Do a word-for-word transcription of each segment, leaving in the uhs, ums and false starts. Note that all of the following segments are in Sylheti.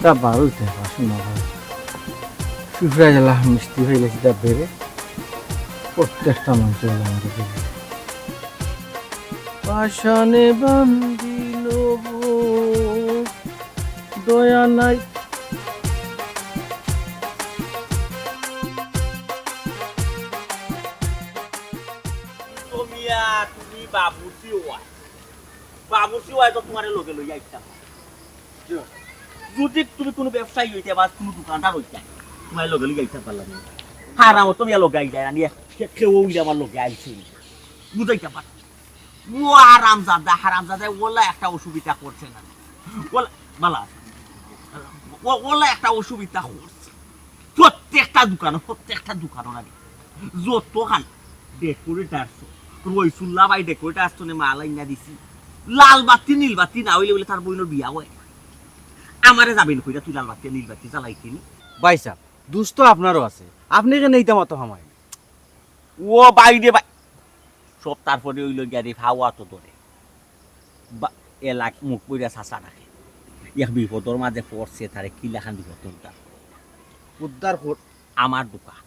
তা বারো উঠে পাশে না হয়। সুফরা গেলা মিষ্টি হয়ে গেছে, তা বেড়ে প্রত্যেকটা মানুষের লাগে। পাষাণে বান্ধিল বুক, দয়া নাই। তুমি আর তুমি বাবুর্চি ওয়াই। বাবুর্চি ওয়াই তো তোমারে লগে লইয়া আইতাম। যদি তুমি কোনো ব্যবসায়ী হইতে বা কোনো দোকানদার হইতে, তোমার লগে লইয়া আইতাম পারলাম না। হারাম, তুমি লগে আইলে না, নিয়ে কে-, কেউ ওই আমার লগে আইছে। বুঝাইতে পার। ও হারামজাদা, হারামজাদা, ওলা একটা অসুবিধা করছে না। ওলা, বালা। ও-, ওলা একটা অসুবিধা করছে। প্রত্যেকটা দোকানো, প্রত্যেকটা দোকানো নাকি। যতখান decorator, রইসুল্লাহ ভাই decorator তো নে মাল আইনা দিছি। লাল বাতি, নীল বাতি না হইলে বলে তার বইনর বিয়া হয় না। আমারে যাবেন কইরা তুই লাল বাতি, নীল বাতি জ্বালাইতে নি? ভাই সাহেব, দুষ তো আপনারও আছে, আপনি কেন এইটা মতো হামাই? ও ভাই রে ভাই, সব তারপরে ওই লইয়া রে ফাওয়া তো ধরে। বা-, এলাক মুখ বইরা চাচা রাখে। এক বিপদর মাঝে পড়ছে, তারে কি লাখান বিপদ উদ্ধার করে। উদ্ধার কর। আমার দোকান,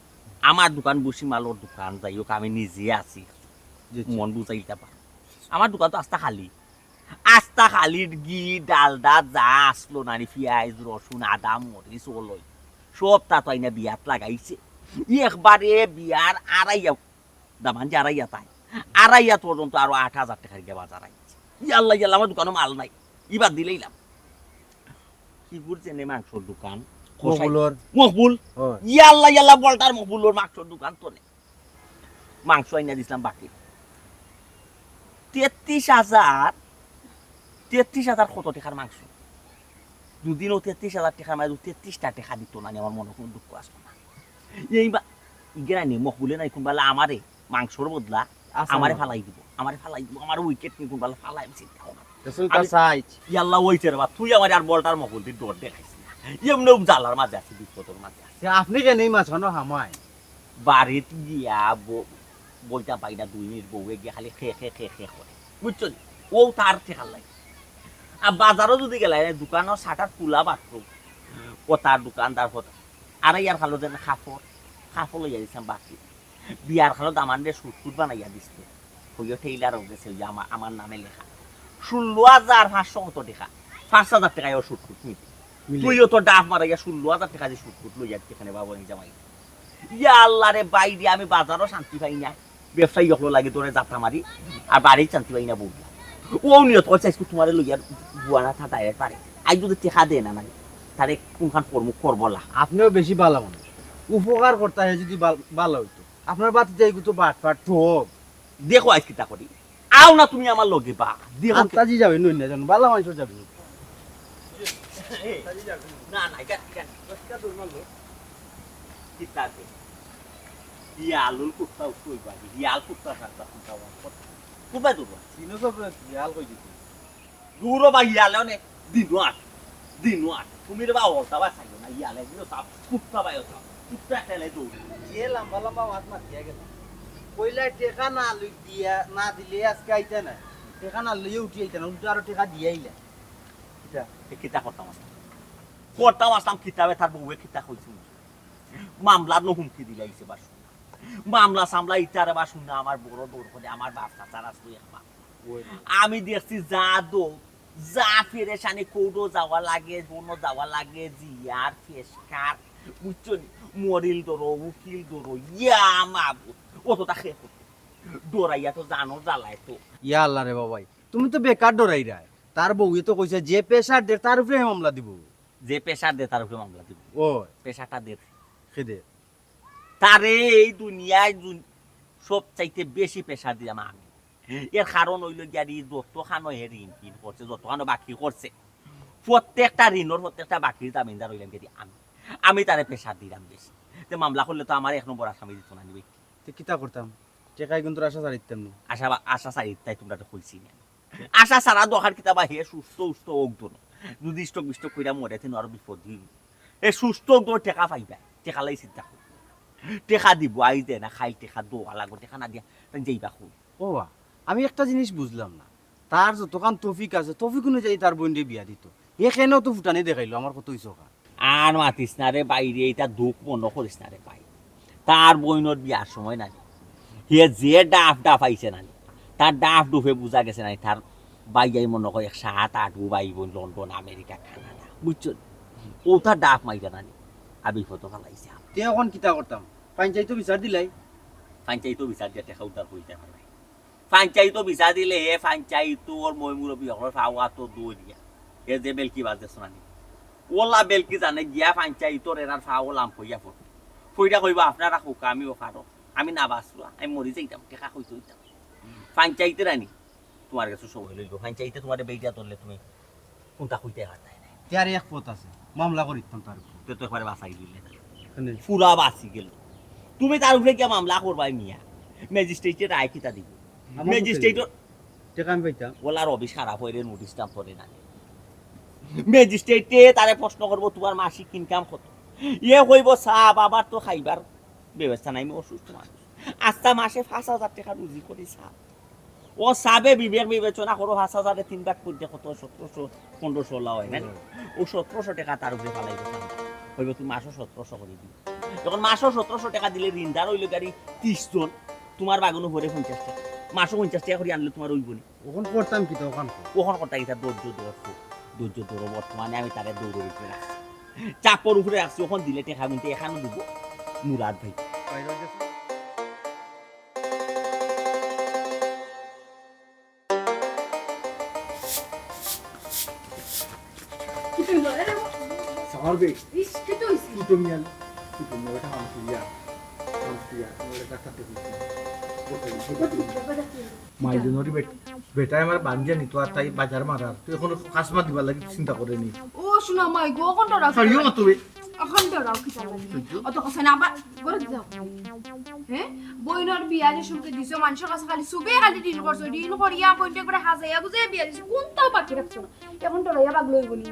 আমার দোকান বুসি মালর দোকান, যাই হোক আমি নিজে আছি। জি, জি। মন বুঝাইতে পার। আমার দোকান তো আস্তা খালি। আস্তা খালির ঘি, ডালডা যা আসলো নানি, পিয়াজ, রসুন, আদা, মরিচ, ওলই, সব তা তো আইনা বিয়াত লাগাইছে। একবারে বিয়ার আড়াইয়া, দামান যে আড়াইয়া তাই, আড়াইয়া পর্যন্ত আরো আট হাজার টেকার গিয়া বাজার আইছে। ইয়াল্লা, ইয়াল্লা, আমার দোকানো মাল নাই, ইবার দিলাইলাম। কি করছে নে মাংসর দোকান? কষাই। মকবুলর। মকবুল। হয়। ইয়াল্লা, ইয়াল্লা, বলটার মকবুলর মাংসর দোকান তো নে। মাংস আইনা দিছিলাম বাকি। তেত্রিশ হাজার, তেত্রিশ হাজার কত টেকার মাংস? দুদিনও তেত্রিশ হাজার টেকার মাঝে তেত্রিশটা টেকা দিত না, আমার মনে কোনো দুঃখ আসলো না। এই বা-, ইগেরা নি, মকবুলে নাই, কোনবালা আমারে মাংসর বদলা আচ্ছা, আমারে না। ফালাই দিব, আমারে ফালাই দিব, আমার উইকেট নি কোনবালা ফালাই, আমি চিন্তা করলাম। রসুল তার আমি, সাইজ। ইয়াল্লা, ওই রে বা, তুই আমার আর বলটার মকবুল, তুই ডর দেখাইস না। এমনিও জ্বালার মাঝে আছি, বিপদর মাঝে আছি। সে আপনি কেন এই মাছ হনো হামায়? বাড়িত গিয়া ব-, বইতা পাই না, দুই মিনিট বউয়ে গিয়া খালি খে খে খে খে করে, বুঝছো নি? ও তার ঠেকার লাগে। আর বাজারও যদি গেলে, দোকানও শাটার খুলা বাথরুম, ও তার দোকানদার হত। আর ইয়ার খালো যেন কাপড়, কাপড় লইয়া দিছিলাম বাকি। বিয়ার খালো দামানরে সুটকুট বানাইয়া দিছিল। হইও টেইলারও গেছে, ওই যে আমার, আমার নামে লেখা। ষোলো হাজার পাঁচশো কত টেকা? পাঁচ হাজার টেকায় ও সুটকুট নিতে। মিলে। তুইও তো ডাফ মারাইয়া ষোলো হাজার টেকা দিয়ে সুটকুট লইয়া এখানে বাবু জামাই। ইয়া আল্লাহ রে, বাইরে আমি বাজারও শান্তি পাই না, ব্যবসায়ী অকল লাগে তোরে জাতা মারি, আর বাড়িত শান্তি পাই না বউলা। ও নিয়ত করছে আজকে তোমারে লইয়া বুয়ানা থা দায়ের পারে। আই যদি টেকা দেয় না নাই, তারে কোনখান কর্ম করবো লা। আপনিও বেশি ভালা মানুষ, উপকার করতে হয় যদি বাল-, ভালা হইতো। আপনার বাতি যাই তো বাট পাট ঠোক। দেখো আজ কিতা করি, আও না তুমি আমার লগে বা। দেখো আন্তাজি যাবে নই না জানো, ভালা মানুষ যাবে। না, না, এটা, এটা না। কিতা আছে? ইয়ালুল কুত্তা উঠতে হইব আগে। ইয়াল কুত্তা থাকবা, কুত্তা ওয়ান করতে। কুবাই দূর বা? চিনো তো পুরো ইয়াল কই দিতে। দূর বা ইয়ালে অনে দিন আট, দিন আট। তুমি রে বা হলতা বা খাইও না, ইয়ালে দিও সাপ, কুত্তা বাইও সাপ, কুত্তা খেলে দৌড়। যে লম্বা লম্বা মাত মাতিয়া গেল। কইলা টেকা না লই দিয়া, না দিলে আজকে আইতা না। টেকা না লইয়া উঠি আইতা না, উল্টা আরো টেকা দিয়া আইলা। কিতা? এ কিতা করতাম আসলাম? করতাম আসলাম কিতাবে তার বউয়ে কিতা কইছে? মামলার ন হুমকি দিলাইছে বা শুনা। মামলা সামলা ইতারে বা শুনা আমার বড় দৌড় করে আমার বাপ চাচার আসলো এক মামলা। ওই। আমি দেখছি যা দো, যা পেরেশানি কোর্টও যাওয়া লাগে, বনো যাওয়া লাগে, জিয়ার ফেসকার, বুঝছো নি? মরিল ধরো, উকিল ধরো, ইয়া মাবুদ, অতটা খে করতে। ডরাইয়া তো জানো জ্বালায় তো। ইয়া আল্লাহ রে বাবাই, তুমি তো বেকার ডরাইরায়। তার বউয়ে তো কইছে যে প্রেশার দে তার উপরে মামলা দিব। যে প্রেশার দে তার উপরে মামলা দিব। ও। প্রেশারটা দে। খেদে। তারে এই দুনিয়ায় দুন-, সব চাইতে বেশি প্রেশার দিলাম আমি। এর কারণ হইল গিয়া ই যত খানো হে ঋণ টিন করছে, যত খানো বাকি করছে, প্রত্যেকটা ঋণর প্রত্যেকটা বাকির জামিনদার হইলাম গিয়া আমি। আমি তারে প্রেশার দিলাম বেশি। তে মামলা করলে তো আমার এক নম্বর আসামি দিত না নিবে। তে কিতা করতাম? টেকাই কিন্তু আশা ছাড়িতাম নি। আশা বা-, আশা ছাড়িতাই তোমরা তো কইছি না। আশা ছাড়া দরকার কিতা বা হে সুস্থ উস্থ হোক দোনো। যদি স্ট্রোক বিস্ট্রোক কইরা মরে, তেন আরো বিপদ হইল। এ সুস্থ হোক দোনো, টেকা পাইবা। টেকা লাই চিন্তা করি। টেকা দিব, আইজ দে না, খাইল টেকা দোয়া লাগবো, টেকা না দিয়া, তাই যাইবা কই? ও বা, আমি একটা জিনিস বুঝলাম না। তার যতখান তৌফিক আছে, তৌফিক অনুযায়ী তার বইনরে বিয়া দিত। হে কেনে তো ফুটানি দেখাইলো, আমার কত হইছে ওখান। আর মাতিস না রে বাইরে, এটা দুখ মনো করিস না রে ভাই। তার বইনর বিয়ার সময় নানি, হে যে ডাফ ডাফ আইছে নানি, তার ডাফ ডুফে বুঝা গেছে নানি, তার ভাইয়াই মনো কয় এক সাত আট গু ভাই বইন লন্ডন, আমেরিকা, কানাডা, বুঝছো? ও তার ডাফ মাইরা নানি, আবি ফটো ফালাইছে। তে এখন কিতা করতাম? পঞ্চায়েতো বিচার দিলাই? পঞ্চায়েতো বিচার দিয়া টেকা উদ্ধার করিতে পারবে। পঞ্চায়েতো বিচার দিলে হে পঞ্চায়েতর ময় মুরব্বি অকলর ফাও আতো দৌড়িয়া হে যে বেলকি বাজে শোনানি। ওলা বেলকি জানে গিয়া পঞ্চায়েতর এরার ফাও লাম কইয়া পড়ে। কইরা কইবা, "আপনারা কউক্কা, আমিও ফারো। আমি না বাঁচলো, আমি মরি যাইতাম, টেকা কইতে হইতাম।" পঞ্চায়েতে রানি, তোমার কাছে সময় লইব। পঞ্চায়েতে তোমার বেইটা ধরলে তুমি কোনটা কইতে পারতাই না। তে আর এক পথ আছে, মামলা করি দিতাম তার উপরে। তে তো একবারে বাঁচাই দিলে না। কেনে? পুরা বাঁচি গেল। তুমি তার উপরে গিয়া মামলা করবাই মিয়া। ম্যাজিস্ট্রেটে রায় কিতা দিব? আমার মতে ম্যাজিস্ট্রেটর টেকা আমি পাইতাম। ওলা রবি সারা পয়রে নোটিশ স্ট্যাম্প করে না। ম্যাজিস্ট্রেটে তারে প্রশ্ন করবো, "তোমার মাসিক ইনকাম কত?" ইয়ে কইব, "সাব, আমার তো খাইবার ব্যবস্থা নাই, আমি অসুস্থ মানুষ। আস্তা মাসে পাঁচ হাজার টেকা রুজি করি সাব।" ও সাবে বিবেক বিবেচনা করো, পাঁচ হাজারে তিন ভাগ করতে কত? সতেরোশো, পনেরোশো লা হয় না? হুম। ও সতেরোশো টেকা তার উপরে ফালাই দিতাম। কইব, "তুই মাসও সতেরোশো করে দিবি।" যখন মাসও সতেরোশো টেকা দিলে ঋণদার হইল গাড়ি তিরিশ জন, তোমার বাগুনো ভরে পঞ্চাশ টেকা। মাসও পঞ্চাশ টেকা করে আনলে তোমার হইব নি? ওখান করতাম কি তো ওখান? ওখান করতে গেছে ধৈর্য ধরো, ধৈর্য ধরো। বর্তমানে আমি তারে দৌড়ের উপরে রাখছি, চাপর উপরে রাখছি। ওখান দিলে টেকা কিন্তু এখানে দিব মুরাদ ভাই। কিতা অইলো? এরে বাবা। সামার বে। ইস, কিতা অইছে? কিতা মিয়াল? কিতা মিয়াল? এটা মানুষ ইয়া। মানুষ ইয়া। আমার একটা ডাক্তার দেখি। মাইদুনরি বেট-, বেটায় আমার বান্ধিয়া নিত আর তাই বাজার মারার। তুই এখন কাসমা দিবার লাগি চিন্তা করে নি। ও, শোনা মাই গো, কোনটা রাখ? ছাড়িও না তুই। এখন তো রাও কি চালাই? সহ্য। অত কথা না, আবার ঘরে যাও। হ্যাঁ? বইনর বিয়া যে শুনতে দিছো, মানুষের কাছে খালি সুবে খালি ঋণ করছো, ঋণ করিয়া বইনটা করে হাজাইয়া গুজাইয়া বিয়া দিছো, কোনটাও বাকি রাখছো না। এখন তো রাইয়া বাগলো হইব নি।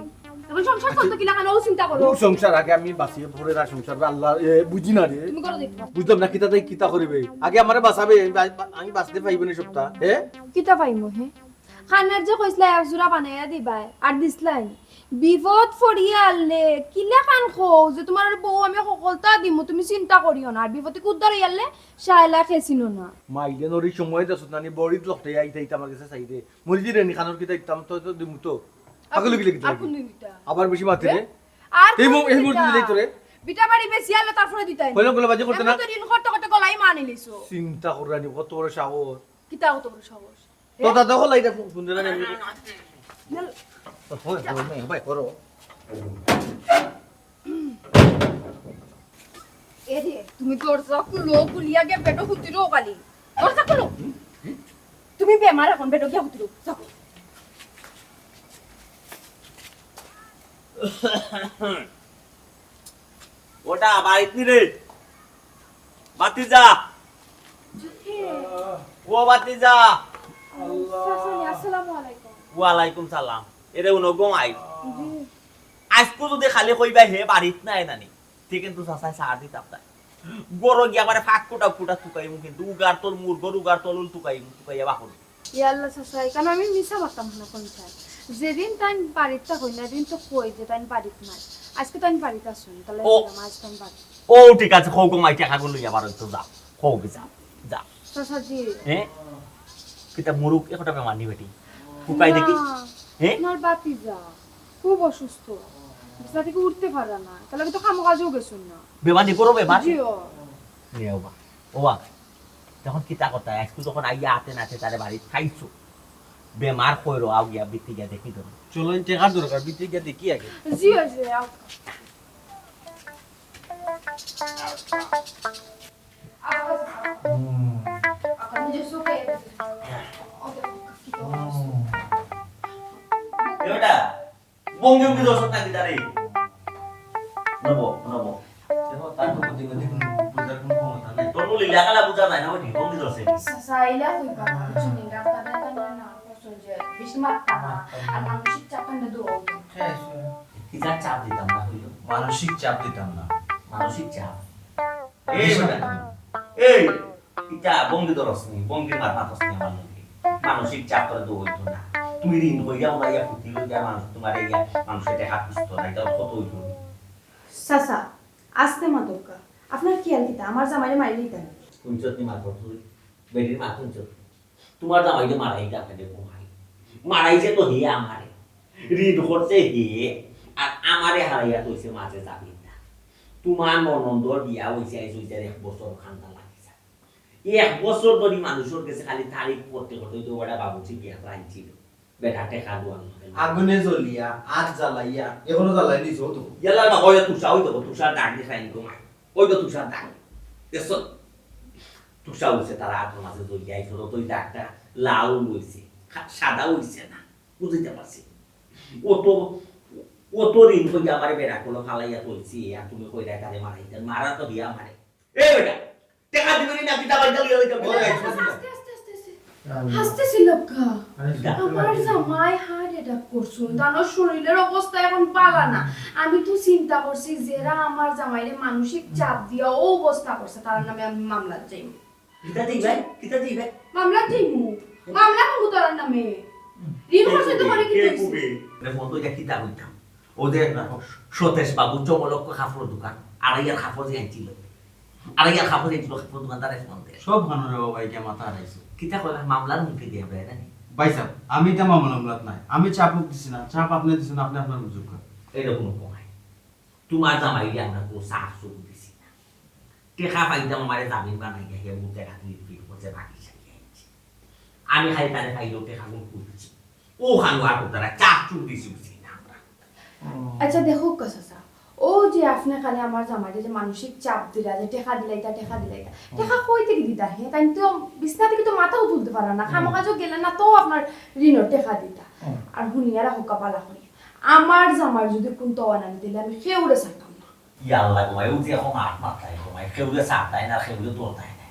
এখন সংসার চলতে কিলা কেন? ও চিন্তা করো। ও সংসার আগে আমি বাঁচিয়ে পরে না সংসার, আল্লাহ, এ, বুঝি না রে। তুমি করো দেখো। বুঝলাম না, কিতা তাই কিতা করিবে? আগে আমারে বাঁচাবে, আমি বা-, আমি বাঁচতে পাইব না সপ্তাহ, হ্যাঁ? কিতা পাইমু, হে? খানার যে কইছলা এক জোড়া বানাইয়া দিবাই, আর দিছলাই নি। বিপদ ফড়িয়া আনলে, কিলা খান কও যে তোমার বউ আমি হকলতা দিমু, তুমি চিন্তা করিও না। আর বিপদে কুদ্দার হইয়ালে, শায়লা খেছিনো না। মাইলে নরি সময় দেছত নানি, বড়িত লকটে আইতে আইতে আমার কাছে চাইরে। মরি দিরে নি খানোর কিতা দিতাম, তো, তো দিমু তো। আর পাগল হইলে কিতা আর হইবে? কোনদিন দিতা? আবার বেশি মাতে রে। এ? আর এই মো-, কোনদিন এই মুহূর্তে দিতা? দিলেই তো রে। বিটা বাড়ি বেশি আনলে তারপরে দিতাই নি। হইলো, গুলো বাজে করতে না। এমন তো ঋণ করতে করতে গলাই মানি লিছো। চিন্তা করো নি, কত বড় সাহস। কিতা কত বড় সাহস? তো দাদা, হলাই দেখো, কোন জায়গায় আমি। নেল। ওই, ওই, ওই, ভাই, করো। এ রে, তুমি দরজা খুলো, খুলিয়া গিয়া বেডো হুতিরো খালি। দরজা খুলো। তুমি বেমার এখন, বেডো গিয়া হুতিরো। যাও। ওটা বাড়িত নি রে? বাতিজা। ও বাতিজা। চাচা, আসসালামু আলাইকুম। ওয়ালাইকুম সালাম। এরে উনো ঘুমাই। জি। আজকু যদি খালি কইবা হে বাড়িত নাই নানি, তে কিন্তু চাচায় চা দিতাম না। গরো গিয়া মানে ফাঁক কুটা কুটা তুকাইমু কিন্তু, উগার তল মুরগর উগার তল উল তুকাইমু, তুকাইয়া বাহর। ইয়া আল্লাহ চাচা, এখানে আমি মিছা মারতাম না কোন চাই। যেদিন তাই বাড়িত থাকই না, এদিন তো কই যে তাই বাড়িত নাই। আজকে তাই বাড়িত আসুন, তাহলে ও। আজ তাই বাড়িত। ও ঠিক আছে, কও গো মাই, টেকাগুন লইয়া বার অইতো, যাও। কও কি যাও, যাও। চাচাজি। হ্যাঁ? কিতা মুরুক একটা বেমার নি বেটি? ফুকাই দেখি। না, হ্যাঁ? আমার বাতিজা খুব অসুস্থ। বিছনা থেকে উঠতে পারে না। তাহলে আমি তো কামো কাজেও গেছুন না। বেমার নি, বড় বেমার? জি, ও। নে ওবা। ওবা। তখন কিতা কথা? আজকে যখন আইয়া আতে নাতে তারে বাড়িত খাইছো। বেমার কইরো, আও গিয়া ভিতরে গিয়া দেখি ধরো। চলো, ইন টেকার দরকার, ভিতরে গিয়া দেখি আগে। জি, জি, আও। এ বেটা, ভঙ্গি ভঙ্গি দর্শক নাকি তারে? নব, নব। দেখো, তার তো বুদ্ধি বুদ্ধি কোনো বুঝার কোনো ক্ষমতা নাই। তোর বলি লেখালা বুঝা যায় না, ওই ভঙ্গি দর্শক। চাচা, ইলা কইবা না, বুঝছো নি? ডাক্তার দেখানোর না, বুঝছো যে বেশি মারতা না। আর মানসিক চাপ টানলে দূর হবে। হ্যাঁ, sure। কি যার চাপ দিতাম না হইলো? মানসিক চাপ দিতাম না। মানসিক চাপ। এই বেটা, এই, ইটা ভঙ্গি ধরস নি, ভঙ্গি মার মাতস নি আমার লগে। মানসিক চাপ করে দূর হইতো না। তুমি ঋণ কইরা ওরা ইয়া ফুটি লইয়া মানুষ তোমার ইয়া মানুষের দেখা বুঝতো না, এটা কত হইতো? চাচা, আস্তে মাতউক্কা। আপনার খিয়াল কিতা? আমার জামাইরে মারিলিতা নি? হুনছত নি মাত তুই? বেটির মাত হুনছত নি? তোমার জামাইরে মারাইতা কেনে কমাই? মারাইছে তো হে আমারে। ঋণ করছে হে, আর আমারে হারাইয়া তইছে মাঝে যাবি না। তোমার ননন্দর বিয়া হইছে, আইজ হইছে এক বছর খান্দা লাগিছে। এক বছর ধরি মানুষের কাছে খালি তারিফ করতে করতে তো ওরা বাবুর্চি বিয়া আনছিল। বেটা টেকা দুয়ার লগে লগে। আগুনে জ্বলিয়া, আত জ্বালাইয়া, এখনো জ্বালাই দিছো তো। ইয়ালা না, ওই তো তুষার, ওই তো তুষার দাগ দেখাই নি তোমার। ওই তো তুষার দাগ। দেখছো? তুষার হইছে তার আতর মাঝে জ্বলিয়া, এই ছোট তো ওই দাগটা লাল হইছে, খা-, সাদা হইছে না। বুঝাইতে পারছি? ও তো, ও তো ঋণ কইয়া আমারে বেড়া করলো ফালাইয়া কইছি, আর তুমি কইরা তারে মারাইতে, মারা তো দিয়া আমারে। এ বেটা, টেকা দিবি না, কিতা বাইন্দা লইয়া লইতাম? ওই, আস্তে, আস্তে, আস্তে, আস্তে। আল্লাহ। হাসতেছি লোকটা। আরে, কিতা? আমার জামাই heart attack করছইন, তার শরীরের অবস্থা এখন ভালা না। আমি তো চিন্তা করছি, যেরা আমার জামাইরে মানসিক চাপ দিয়া ও অবস্থা করছে, তার নামে আমি মামলা চাইমু। কিতা দিবে? কিতা দিবে? মামলা দিমু। মামলা করমু তার নামে। ঋণ করছে তো করে কি কে কইছে? কবে? মানে ফোন তো এটা কিতা কইতাম? ও যে সতেশ বাবু চমলক্ষ কাপড়র দোকান, আড়াইয়ার কাপড় যে আনছিল। আড়াইয়ার কাপড় আনছিল, কাপড়র দোকানদারে ফোন দেয়। সব মানুষ রে বাবা, এটা মাথা হারাইছে। কিতা কইলা? মামলার মুখে দিয়া বেড়ায় না নি? ভাই সাহেব, আমি এটা মামলা মামলাত নাই। আমি চাপ দিছি না, চাপ আপনি দিছেন, আপনি আপনার বুঝুক। এটা কোনো কমায়। তোমার জামাইরে আমরা কোনো চাপ চুপ দিছি না। টেকা পাইতাম আমারে জামিন বানাইয়া হে মুখ দেখা তুই ফিট করছে বাকি সারিয়ে আনছি। আমি খালি তারে পাইলেও টেকা গুণ করছি। ও খানো আর তারা চাপ চুপ দিছি বুঝি না আমরা। আচ্ছা, দেখো কা চাচা, ও যে আপনি খালি আমার জামাইরে যে মানসিক চাপ দিলা, যে টেকা দিলাইতা, টেকা দিলাইতা, টেকা কই থেকে দিতা? হে, তাই তো বিছনা থেকে তো মাথাও তুলতে পারা না, খামোকাজও গেলে না তো আপনার ঋণর টেকা দিতা। আর হুনিয়ারা হোকা পালা করি, আমার জামাই যদি কোন তওয়া না দিলে আমি কেউরে ছাড়তাম না। ইয়া আল্লাহ গো মাই, ও যে এখন আট মাথায় গো মাই, কেউরে ছাড়তায় না, কেউরে ধরতায় না।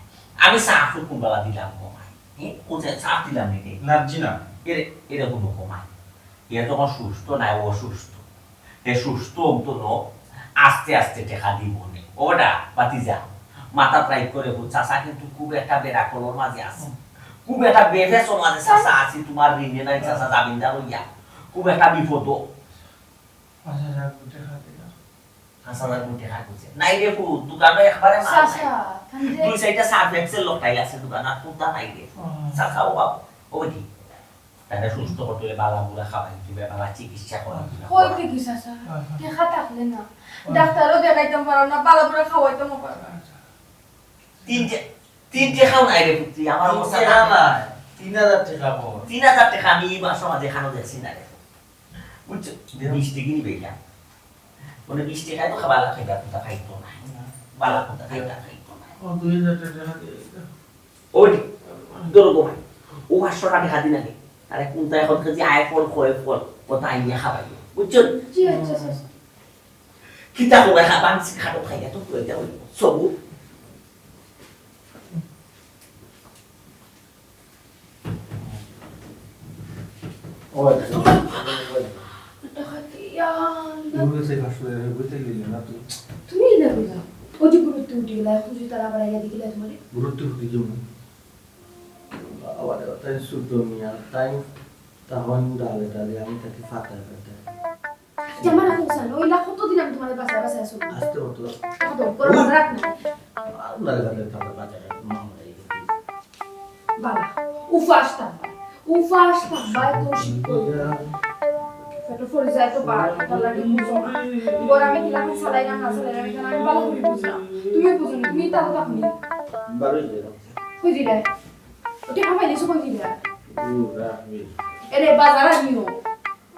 আমি চা তো কোন বেলা দিলাম গো মাই? হ্যাঁ, ও যে চা দিলাম নাকি? না, জি না। এরে, এরে কোনো গো মাই। এ তখন সুস্থ নাই, অসুস্থ। হে সুস্থ হতো ন, আস্তে আস্তে টেকা দিব নে। ওটা, বাতি যা। মাথা ট্রাই করে বল, চাচা কিন্তু খুব একটা বেড়া কলর মাঝে আছে। খুব একটা বেফেসর মাঝে চাচা আছি, তোমার ঋণে নাই চাচা, জামিনদার হইয়া। খুব একটা বিপদ। পাঁচ হাজার কোটি টাকা দিলাম। পাঁচ হাজার কোটি টাকা কইছে। নাই রে পুত, দোকানো একবারে মাল নাই। চাচা, তাইলে দুই চাইরটা সার্ফ এক্সেল লটাই আছে দোকানো, আর কোনটা নাই রে। ও। চাচা, ও বাবা, ও বেটি। তারে সুস্থ করতে হইলে বালা বুড়া খাওয়াই দিবে, বালা চিকিৎসা করা দিবে। কই থেকে চাচা? টেকা থাকলে না। ডাক্তারও দেখাইতাম পারো না, বালা বুড়া খাওয়াইতাম পারো না। তিন টে-, তিন টেকাও নাই রে পুত্রি, আমার তিন অবস্থা টেকা নাই। নাই। তিন হাজার টেকা বল। তিন হাজার টেকা আমি এই মাসের মাঝে এখানেও দেখছি না রে। বুঝছো? বিশ টেকা নিবে এটা। মানে বিশ টেকায় তো খাবার খাইবার কথা খাইতো না। বালা কথা খাইবার খাইতো না। ও, দুই হাজার টেকা দিয়ে দিতা। ওই, ধরো গো ভাই, ও পাঁচশো টেকা দিন আগে। তারে কোনটা এখন কেজি আয় ফল, খয়ে ফল, কথা আইয়া খাবাইও। বুঝছো? জি, আচ্ছা, আচ্ছা, আচ্ছা। কিতা করে খা-, বাংসি খাটো খাইয়া তো করে দেওয়া হইব। সবু। ওই, ওই, ওই। এটা খাতে, ইয়া, না। তুমি সেই পাঁচশো টাকা করে বইতে গেলে না তুমি? তুমি না বুঝা। ওই যে গুরুত্ব উঠে গেল, এখন যদি তারা আবার আইয়া দেখলে তোমারে? গুরুত্ব উঠে যাবো। বাবা রে, তাই ছোট মিয়া, তাই তখন ডালে ডালে আমি তাকে ফাটায় ফাটায়। জামাই রাখো স্যার, ওই লাখ কতদিন আমি তোমার বাসায় বাসায় আসবো? আসতে হতো। কত বড় কথা রাখ না। আল্লাহ জানে তাহলে বাজারে মামলা এই বাবা, উপাস থাকবা, উপাস থাকবা, তো শিখবো। পেটো পড়ে যায় তো বার, এটা লাগে বুঝো না। গরমে কি লাগে চালাই না, না চালাই না, এটা আমি ভালো করে বুঝলাম। তুমি বুঝো না, তুমি তাও তখনই। বারোই দিলাম। কই দিলে? ওটা খাবাই দিছো কই দিলে? ও, রাখবি। এরে, বাজার আনিও।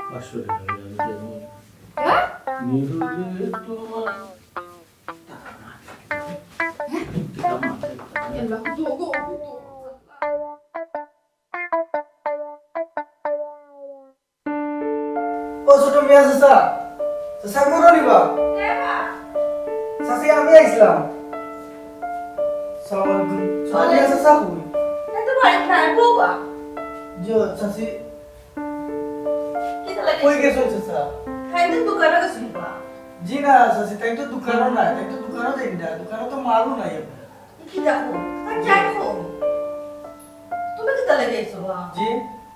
পাঁচশো টাকা হয়ে যাবে, দেখুন। হ্যাঁ? নিরুদে তোমার ও ছোট মিয়া চাচা, চাচা, কোন নিবা? চাচি, আমি আইছিলাম। সালাম আলাইকুম। ছোট মিয়া চাচা কই? এই তো বাড়িত নাই, বউবা। জি, চাচি। কিতা লাগে? কই গেছো চাচা? খাইতে দোকানো গেছিল বা। জি না, চাচি, তাই তো দোকানো নাই, তাই তো দোকানো দেখি না, দোকানো তো মালও নাই আপনার। কি দেখো? আর যাই হোক। তুমি কিতা লাগে আইছো বা? জি?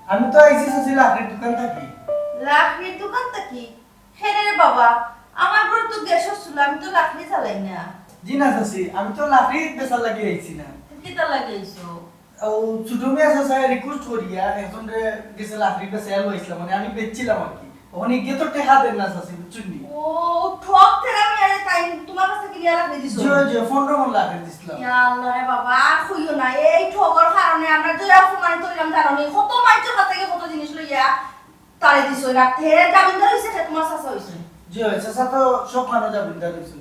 আমি তো আইছি চাচি লাকড়ির দোকান থাকি। লাকড়ির দোকান থাকি? কেনে রে বাবা, আমার ঘরো তো গ্যাসর চুলা, আমি তো লাকড়ি জ্বালাই না। জি না চাচি, আমি তো লাকড়ি বেচার লাগি আইছি না। কিতার লাগি আইছো? ও ছোট মিয়া চাচায় request করিয়া একজনরে গেছে লাকড়ি বেচাইয়া লইছিলাম, মানে আমি বেচছিলাম আর কি। অখন ইগিয়ে তো টেকা দের না চাচি, বুঝছইন নি? ও, ঠগ টেকা মিয়া রে, তাইন তুমার কাছ থাকি নিয়া লাকড়ি দিছো? জি, জি, পনরো মণ লাকড়ি দিছিলাম। ইয়া আল্লাহ রে বাবা, আর কইও না, এই ঠগর কারণে আমরা যে অপমানিত অইলাম জানো নি? কত মাইনষর কাছ থাকি কত জিনিস লইয়া তারে দিছো না। হে জামিনদার অইছে, হে তুমার চাচা অইছে। জি অয়, চাচা তো সব খানো জামিনদার অইছে।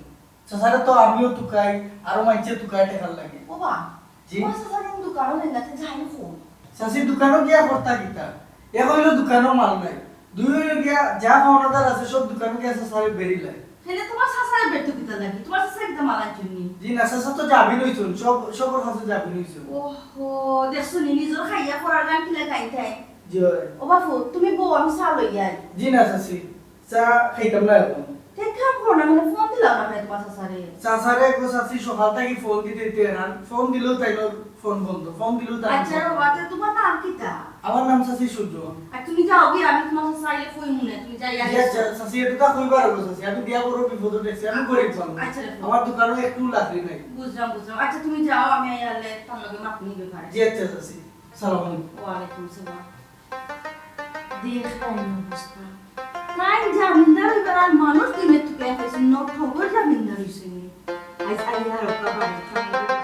চাচারে তো আমিও তুকাই, আরো মাইনষে তুকায় টেকার লাগি। ও বা, জি। তুমার চাচার কুনু দোকানও নাই না, তে যাইন কই? চাচি দোকানো গিয়া করতা কিতা? এক অইলো দোকানো মাল নাই, দুই অইলো গিয়া যা পাওনাদার আছে সব দোকানো গিয়া চাচারে বেড়িলাই। কেনে তুমার চাচারে বেড়তো কিতার লাগি? তুমার চাচায় কিতা মাল আনছইন নি? জি না, চাচা তো জামিন অইছইন, সব, সবর কাছে জামিন অইছইন। ওহো, দেখছো নি, নিজর খাইয়া পরার গান কিলা গাইতায়। জি অয়। ও বাপু, তুমি বও, আমি চা লইয়া আই। জি না চাচি, চা খাইতাম না অখন। তে এক কাম করো না, মানে ফোন দিলাও না কেনে তুমার চাচারে? চাচারে গো চাচি সকাল থাকি ফোন দিতে দিতে হেরান, ফোন দিলেও তাইনর ফোন বন্ধ, ফোন দিলেও তাইনর আচ্ছা ফোন রে বাবা, বন্ধ। তে তুমার নাম কিতা? আমার নাম চাচি সুজন। আর তুমি যাও গিয়া, আমি তুমার চাচা আইলে কইমু নে, তুমি যাইয়া জি আইছো। আচ্ছা চাচি, ইটা তো কইবার অইবো চাচি, আমি দিয়া বড় বিপদো ঠেকছি, আমি গরিব মানুষ। আচ্ছা রে। আমার দোকানো একটু লাকড়ি নাই। বুঝলাম, বুঝলাম। আচ্ছা তুমি যাও, আমি আইলে তার লগে মাত নিবে পারে। জি আচ্ছা চাচি, সালাম আলাইকুম। ওয়ালাইকুম সালাম। দেখ তাইন অবস্থা। তাইন জামিনদার অইবার আর মানুষ দুনিয়াত তুকাইয়া পাইছইন না, ঠগর জামিনদার অইছইন নি। আইজ আইয়া আর ওটা বাড়ি খাওয়া।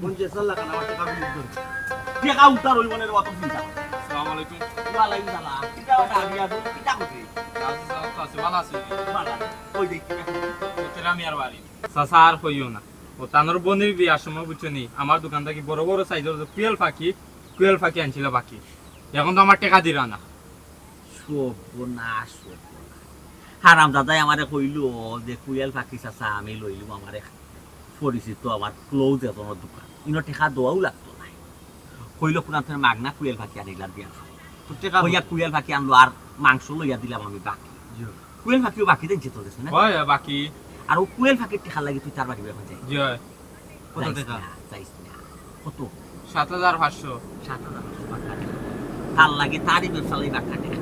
মন যে চাল্লা কানা আমার টেকা বিল করে। টেকা উদ্ধার অইবো না রে, অত চিন্তা। আসসালামু আলাইকুম। ওয়ালাইকুম সালাম। কিতা ওটা আমি আর কিতা করছি? আছি, ভালা আছি। ভালা। ওই দেখ, কিতা করছি? তেরা মিয়ার বাড়ি। চাচা, আর কইও না। ও তানর বইনর বিয়ার সময় বুঝছো নি, আমার দোকান থাকি বড় বড় সাইজর যে কুয়েল পাখি, কুয়েল পাখি আনছিলা বাকি। অখন তো আমার টেকা দিরা না। সর্বনাশ, সর্বনাশ। হারামজাদায় আমারে কইলো যে কুয়েল পাখি চাচা আমি লইলু, আমার এক পরিচিত, আমার close একজনর দোকান। ইনো টেকা দেওয়াও লাগতো নায়। কইলো, "কুনান থাকি মাগনা কুয়েল পাখি আনিলাম দিয়া।" তো টেকা কইয়া কুয়েল পাখি আনলো আর মাংস লইয়া দিলাম আমি বাকি। জি। কুয়েল পাখিও বাকি দেন যেত গেছে না? অয়, অয়, বাকি। আর ও কুয়েল পাখির টেকার লাগি তুই তার বাড়ি অখন যাইস? জি, অয়। কত যাইস টেকা? না, যাইস না। কত? সাত হাজার পাঁচশো। সাত হাজার পাঁচশো বাক্কা টেকা। তার লাগি তারই ব্যবসা লাগি বাক্কা টেকা।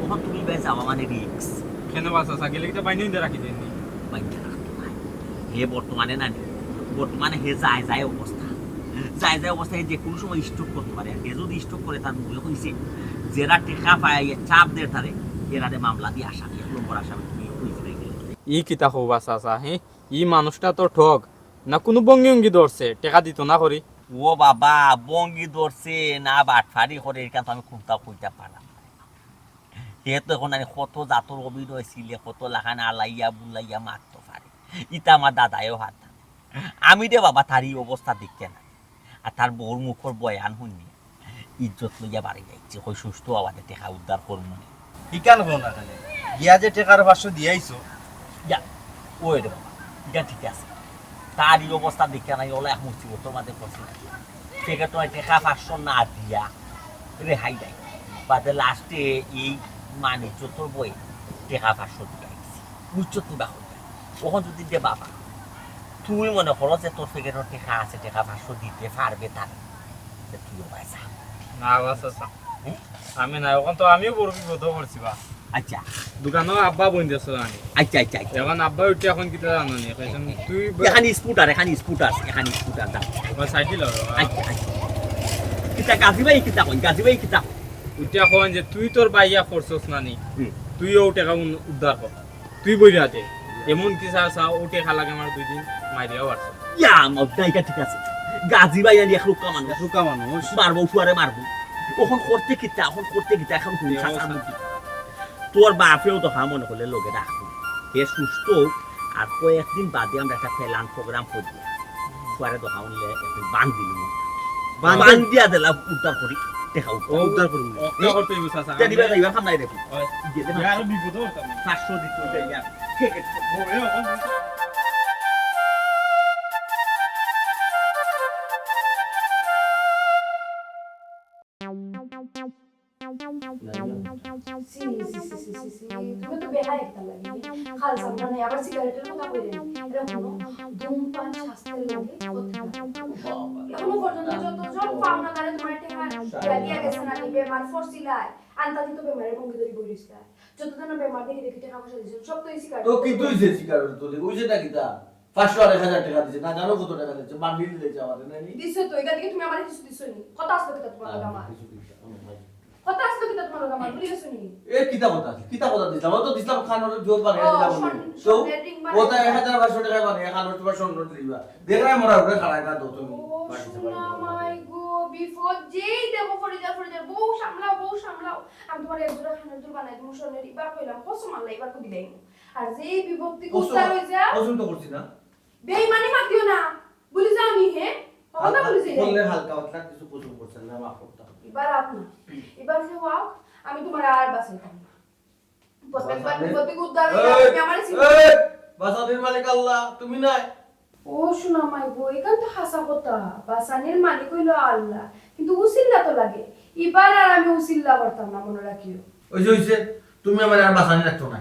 অখন তুমি ভাই যাওয়া মানে risk। কেনে বা চাচা, গেলে কিতা বাইন্ধা রাখি দেন নি? বাইন্ধা রাখতো নায়। হে বর্তমানে না নি, বর্তমানে হে যায় যায় অবস্থা। যায় যায় অবস্থা, হে যে কুনু সময় stroke করতে পারে। আর হে যদি stroke করে, তার মুখে কইছে, যেরা টেকা পায়, চাপ দের তারে, এরারে মামলা দিয়া আসামি, এক নম্বর আসামি তুমি কইছে না গেলে। ই কিতা কও বা চাচা, হে? ই মানুষটা তো ঠগ, না কুনু ভঙ্গি-অঙ্গি ধরছে, টেকা দিতো না করি। ও বাবা, ভঙ্গি ধরছে না বাটফারি করে, ইখান তো আমি কুনটাও কইতাম পারলাম না। হে তো অখন আমি কত জাতর অভিনয় ছিলে, কত লাখান আলাইয়া বুলাইয়া মাততো পারে। ইতা আমার দাদায়ও হারতা না। আমি রে বাবা তার ই অবস্থা দেখিয়া না। আর তার বউর মুখর বয়ান হুনিয়া ইজ্জত লইয়া বাড়ি যাইছে, কই সুস্থ অবাদে টেকা উদ্ধার করমু নে। ইখান কও না কেনে? গিয়া যে টেকার পাঁচশো দিয়া আইছো। ইয়া, ওই রে বাবা, ইটা ঠিক আছে। তার ই অবস্থা দেখিয়া না, অলা এক মুসিবতর মাঝে পড়ছে। টেকা তো টেকা পাঁচশো না দিয়া রেহাই নাই। বাদে last-এ এই মানিজ্জতর বয়ে টেকা পাঁচশো দিয়া আইছি। বুঝছো তো বা কথা? অখন যদি দে বাবা, তুই মনে করো যে তোর পকেটো টেকা আছে, টেকা পাঁচশো দিতে পারবে তারে, তে তুইও ভাই যা। না, বাস আছে। হুম? আমি না, অখন তো আমিও বড় বিপদো পড়ছি বা। আচ্ছা। দোকানো আব্বা বইন দিয়েছিল আমি। আচ্ছা, আচ্ছা, আচ্ছা। অখন আব্বা উঠে অখন কিতা জানো নি? কইছেন, তুই ব- এখানে স্কুটার, এখানে স্কুটার, এখানে স্কুটার দাও। ওই সাইকেল হবে, বাবা। আচ্ছা, আচ্ছা। কিতা গাজী ভাই কিতা কই? গাজী ভাই কিতা কই? উঠে অখন যে তুই তোর ভাইয়া পড়ছস না নি? হুম। তুইও টেকা উন-, উদ্ধার কর। তুই বইরা দে। এমন কি চা, চা, ও টেকা লাগে আমার দুই দিন মাইরিয়াও আছে। ইয়া, মদ্দা, ইটা ঠিক আছে। গাজী ভাই আনি এক রুক্কা মানুষ। এক রুক্কা মানুষ। মারবো, ফুয়ারে মারবো। অখন করতে কিতা, অখন করতে কিতা, অখন হুনি এই খাসা অবস্থা। বুদ্ধি। তোর বাপেও তো হা মনে করলে লগে রাখবো। হে সুস্থ হোক, আর কয়েকদিন বাদে আমরা একটা plan program করি। ফুয়ারে তো হা মনে একটু বান দিলি। বান বান দিলি? দিয়া দিলা উদ্ধার করি, টেকা উদ্ধার। ও উদ্ধার করবো। ও, কে করতে হইব, চাচা? তে দিবা, দিবা, খাম নাই রে। ওই, ইয়ে দে, ইয়ে আরো বিপদ হতো আমি। পাঁচশো দিতে হইবে, ইয়া। ঠিক আছে। ও, এ, ও, ও। ছি, ছি, ছি, ছি, ছি, ছি, তুমি তো বেহায়া একটা লাগে। খাল সামনে নেই, আবার সিগারেটের কথা কইলে। এরা কোনো ধূমপান স্বাস্থ্যের লগে ক্ষতিকারক। বাবা। এখনো পর্যন্ত যতজন পাওনাদারে তোমার টেকা দিয়া দিয়া গেছে না, বেমার ফরছিলায়, আন্তা দিত বেমারের ভঙ্গি ধরি বই রইছিলায়। যতজনের বেমার দেখি দেখি টেকা পয়সা দিছে, সব তো এই সিগারেট। তো কি তুই যে সিগারেট তুলি, ওই যে নাকি তা? পাঁচশো আর এক হাজার টেকা দিছে, না জানো কত টেকা দিছে, বান্ডিল দিলে যাওয়ারে নানি। দিছো তো, এটা থেকে তুমি আমার কিছু দিছো নি? কথা আসলো কিতা তোমার লগে আমার? কিছু দিছে, আমার ভাই। কথা আসলো কিতা তোমার লগে আমার? ভুলি গেছো নি? এ, কিতা কথা আছে? কিতা কথা দিছলাম? ও তো দিছলাম, কানর জোর বানিয়ে ও, দিলাম। স্বর্ণ-, তো স্বর্ণের ring বানিয়ে ওটা দিলাম। এক হাজার পাঁচশো টেকা বানিয়ে কানর তোমার স্বর্ণ দিবা। দেখলাই মরা ঘুরে খাড়ায় না তো তুমি। ও, বাকি সোনা সবাই মাই গো, বিপদ যেই দেখো ফরিদার, ফরিদার, বউ সামলাও, বউ সামলাও। আমি তোমার এক জোড়া কানর দুল বানাই দিমু স্বর্ণের, ইবার কইলাম, কসম আল্লাহ, ইবার কো দিলাই। আর যে বিপত্তি কসম, কুস্তা হয়ে যা। কসম তো করছি না। বেইমানি মাতিও না। ভুলি যাও নি, হে? কথা হালকা, ভুলি যাই। বললে হালকা পাতলা কিছু কসম করছেন না, মাফ করতাম। এবার আপ না। এবার সে হোক, আমি তোমার আর বাঁচাইতাম না। প্রত্যেকবার বাঁচাবে? বিপদ থেকে উদ্ধার হয়ে এই, যাবে, তুমি আমারে চিনো। এই, বাঁচানির মালিক আল্লাহ, তুমি নাই। ও সোনা মাই গো, এখান তো হাসা কথা। বাঁচানির মালিক হইল আল্লাহ, কিন্তু উসিল্লা তো লাগে। এবার আর আমি উসিল্লা করতাম না, মনে রাখিও। ওই যে, ওই যে, তুমি আমার আর বাঁচানি রাখতো না।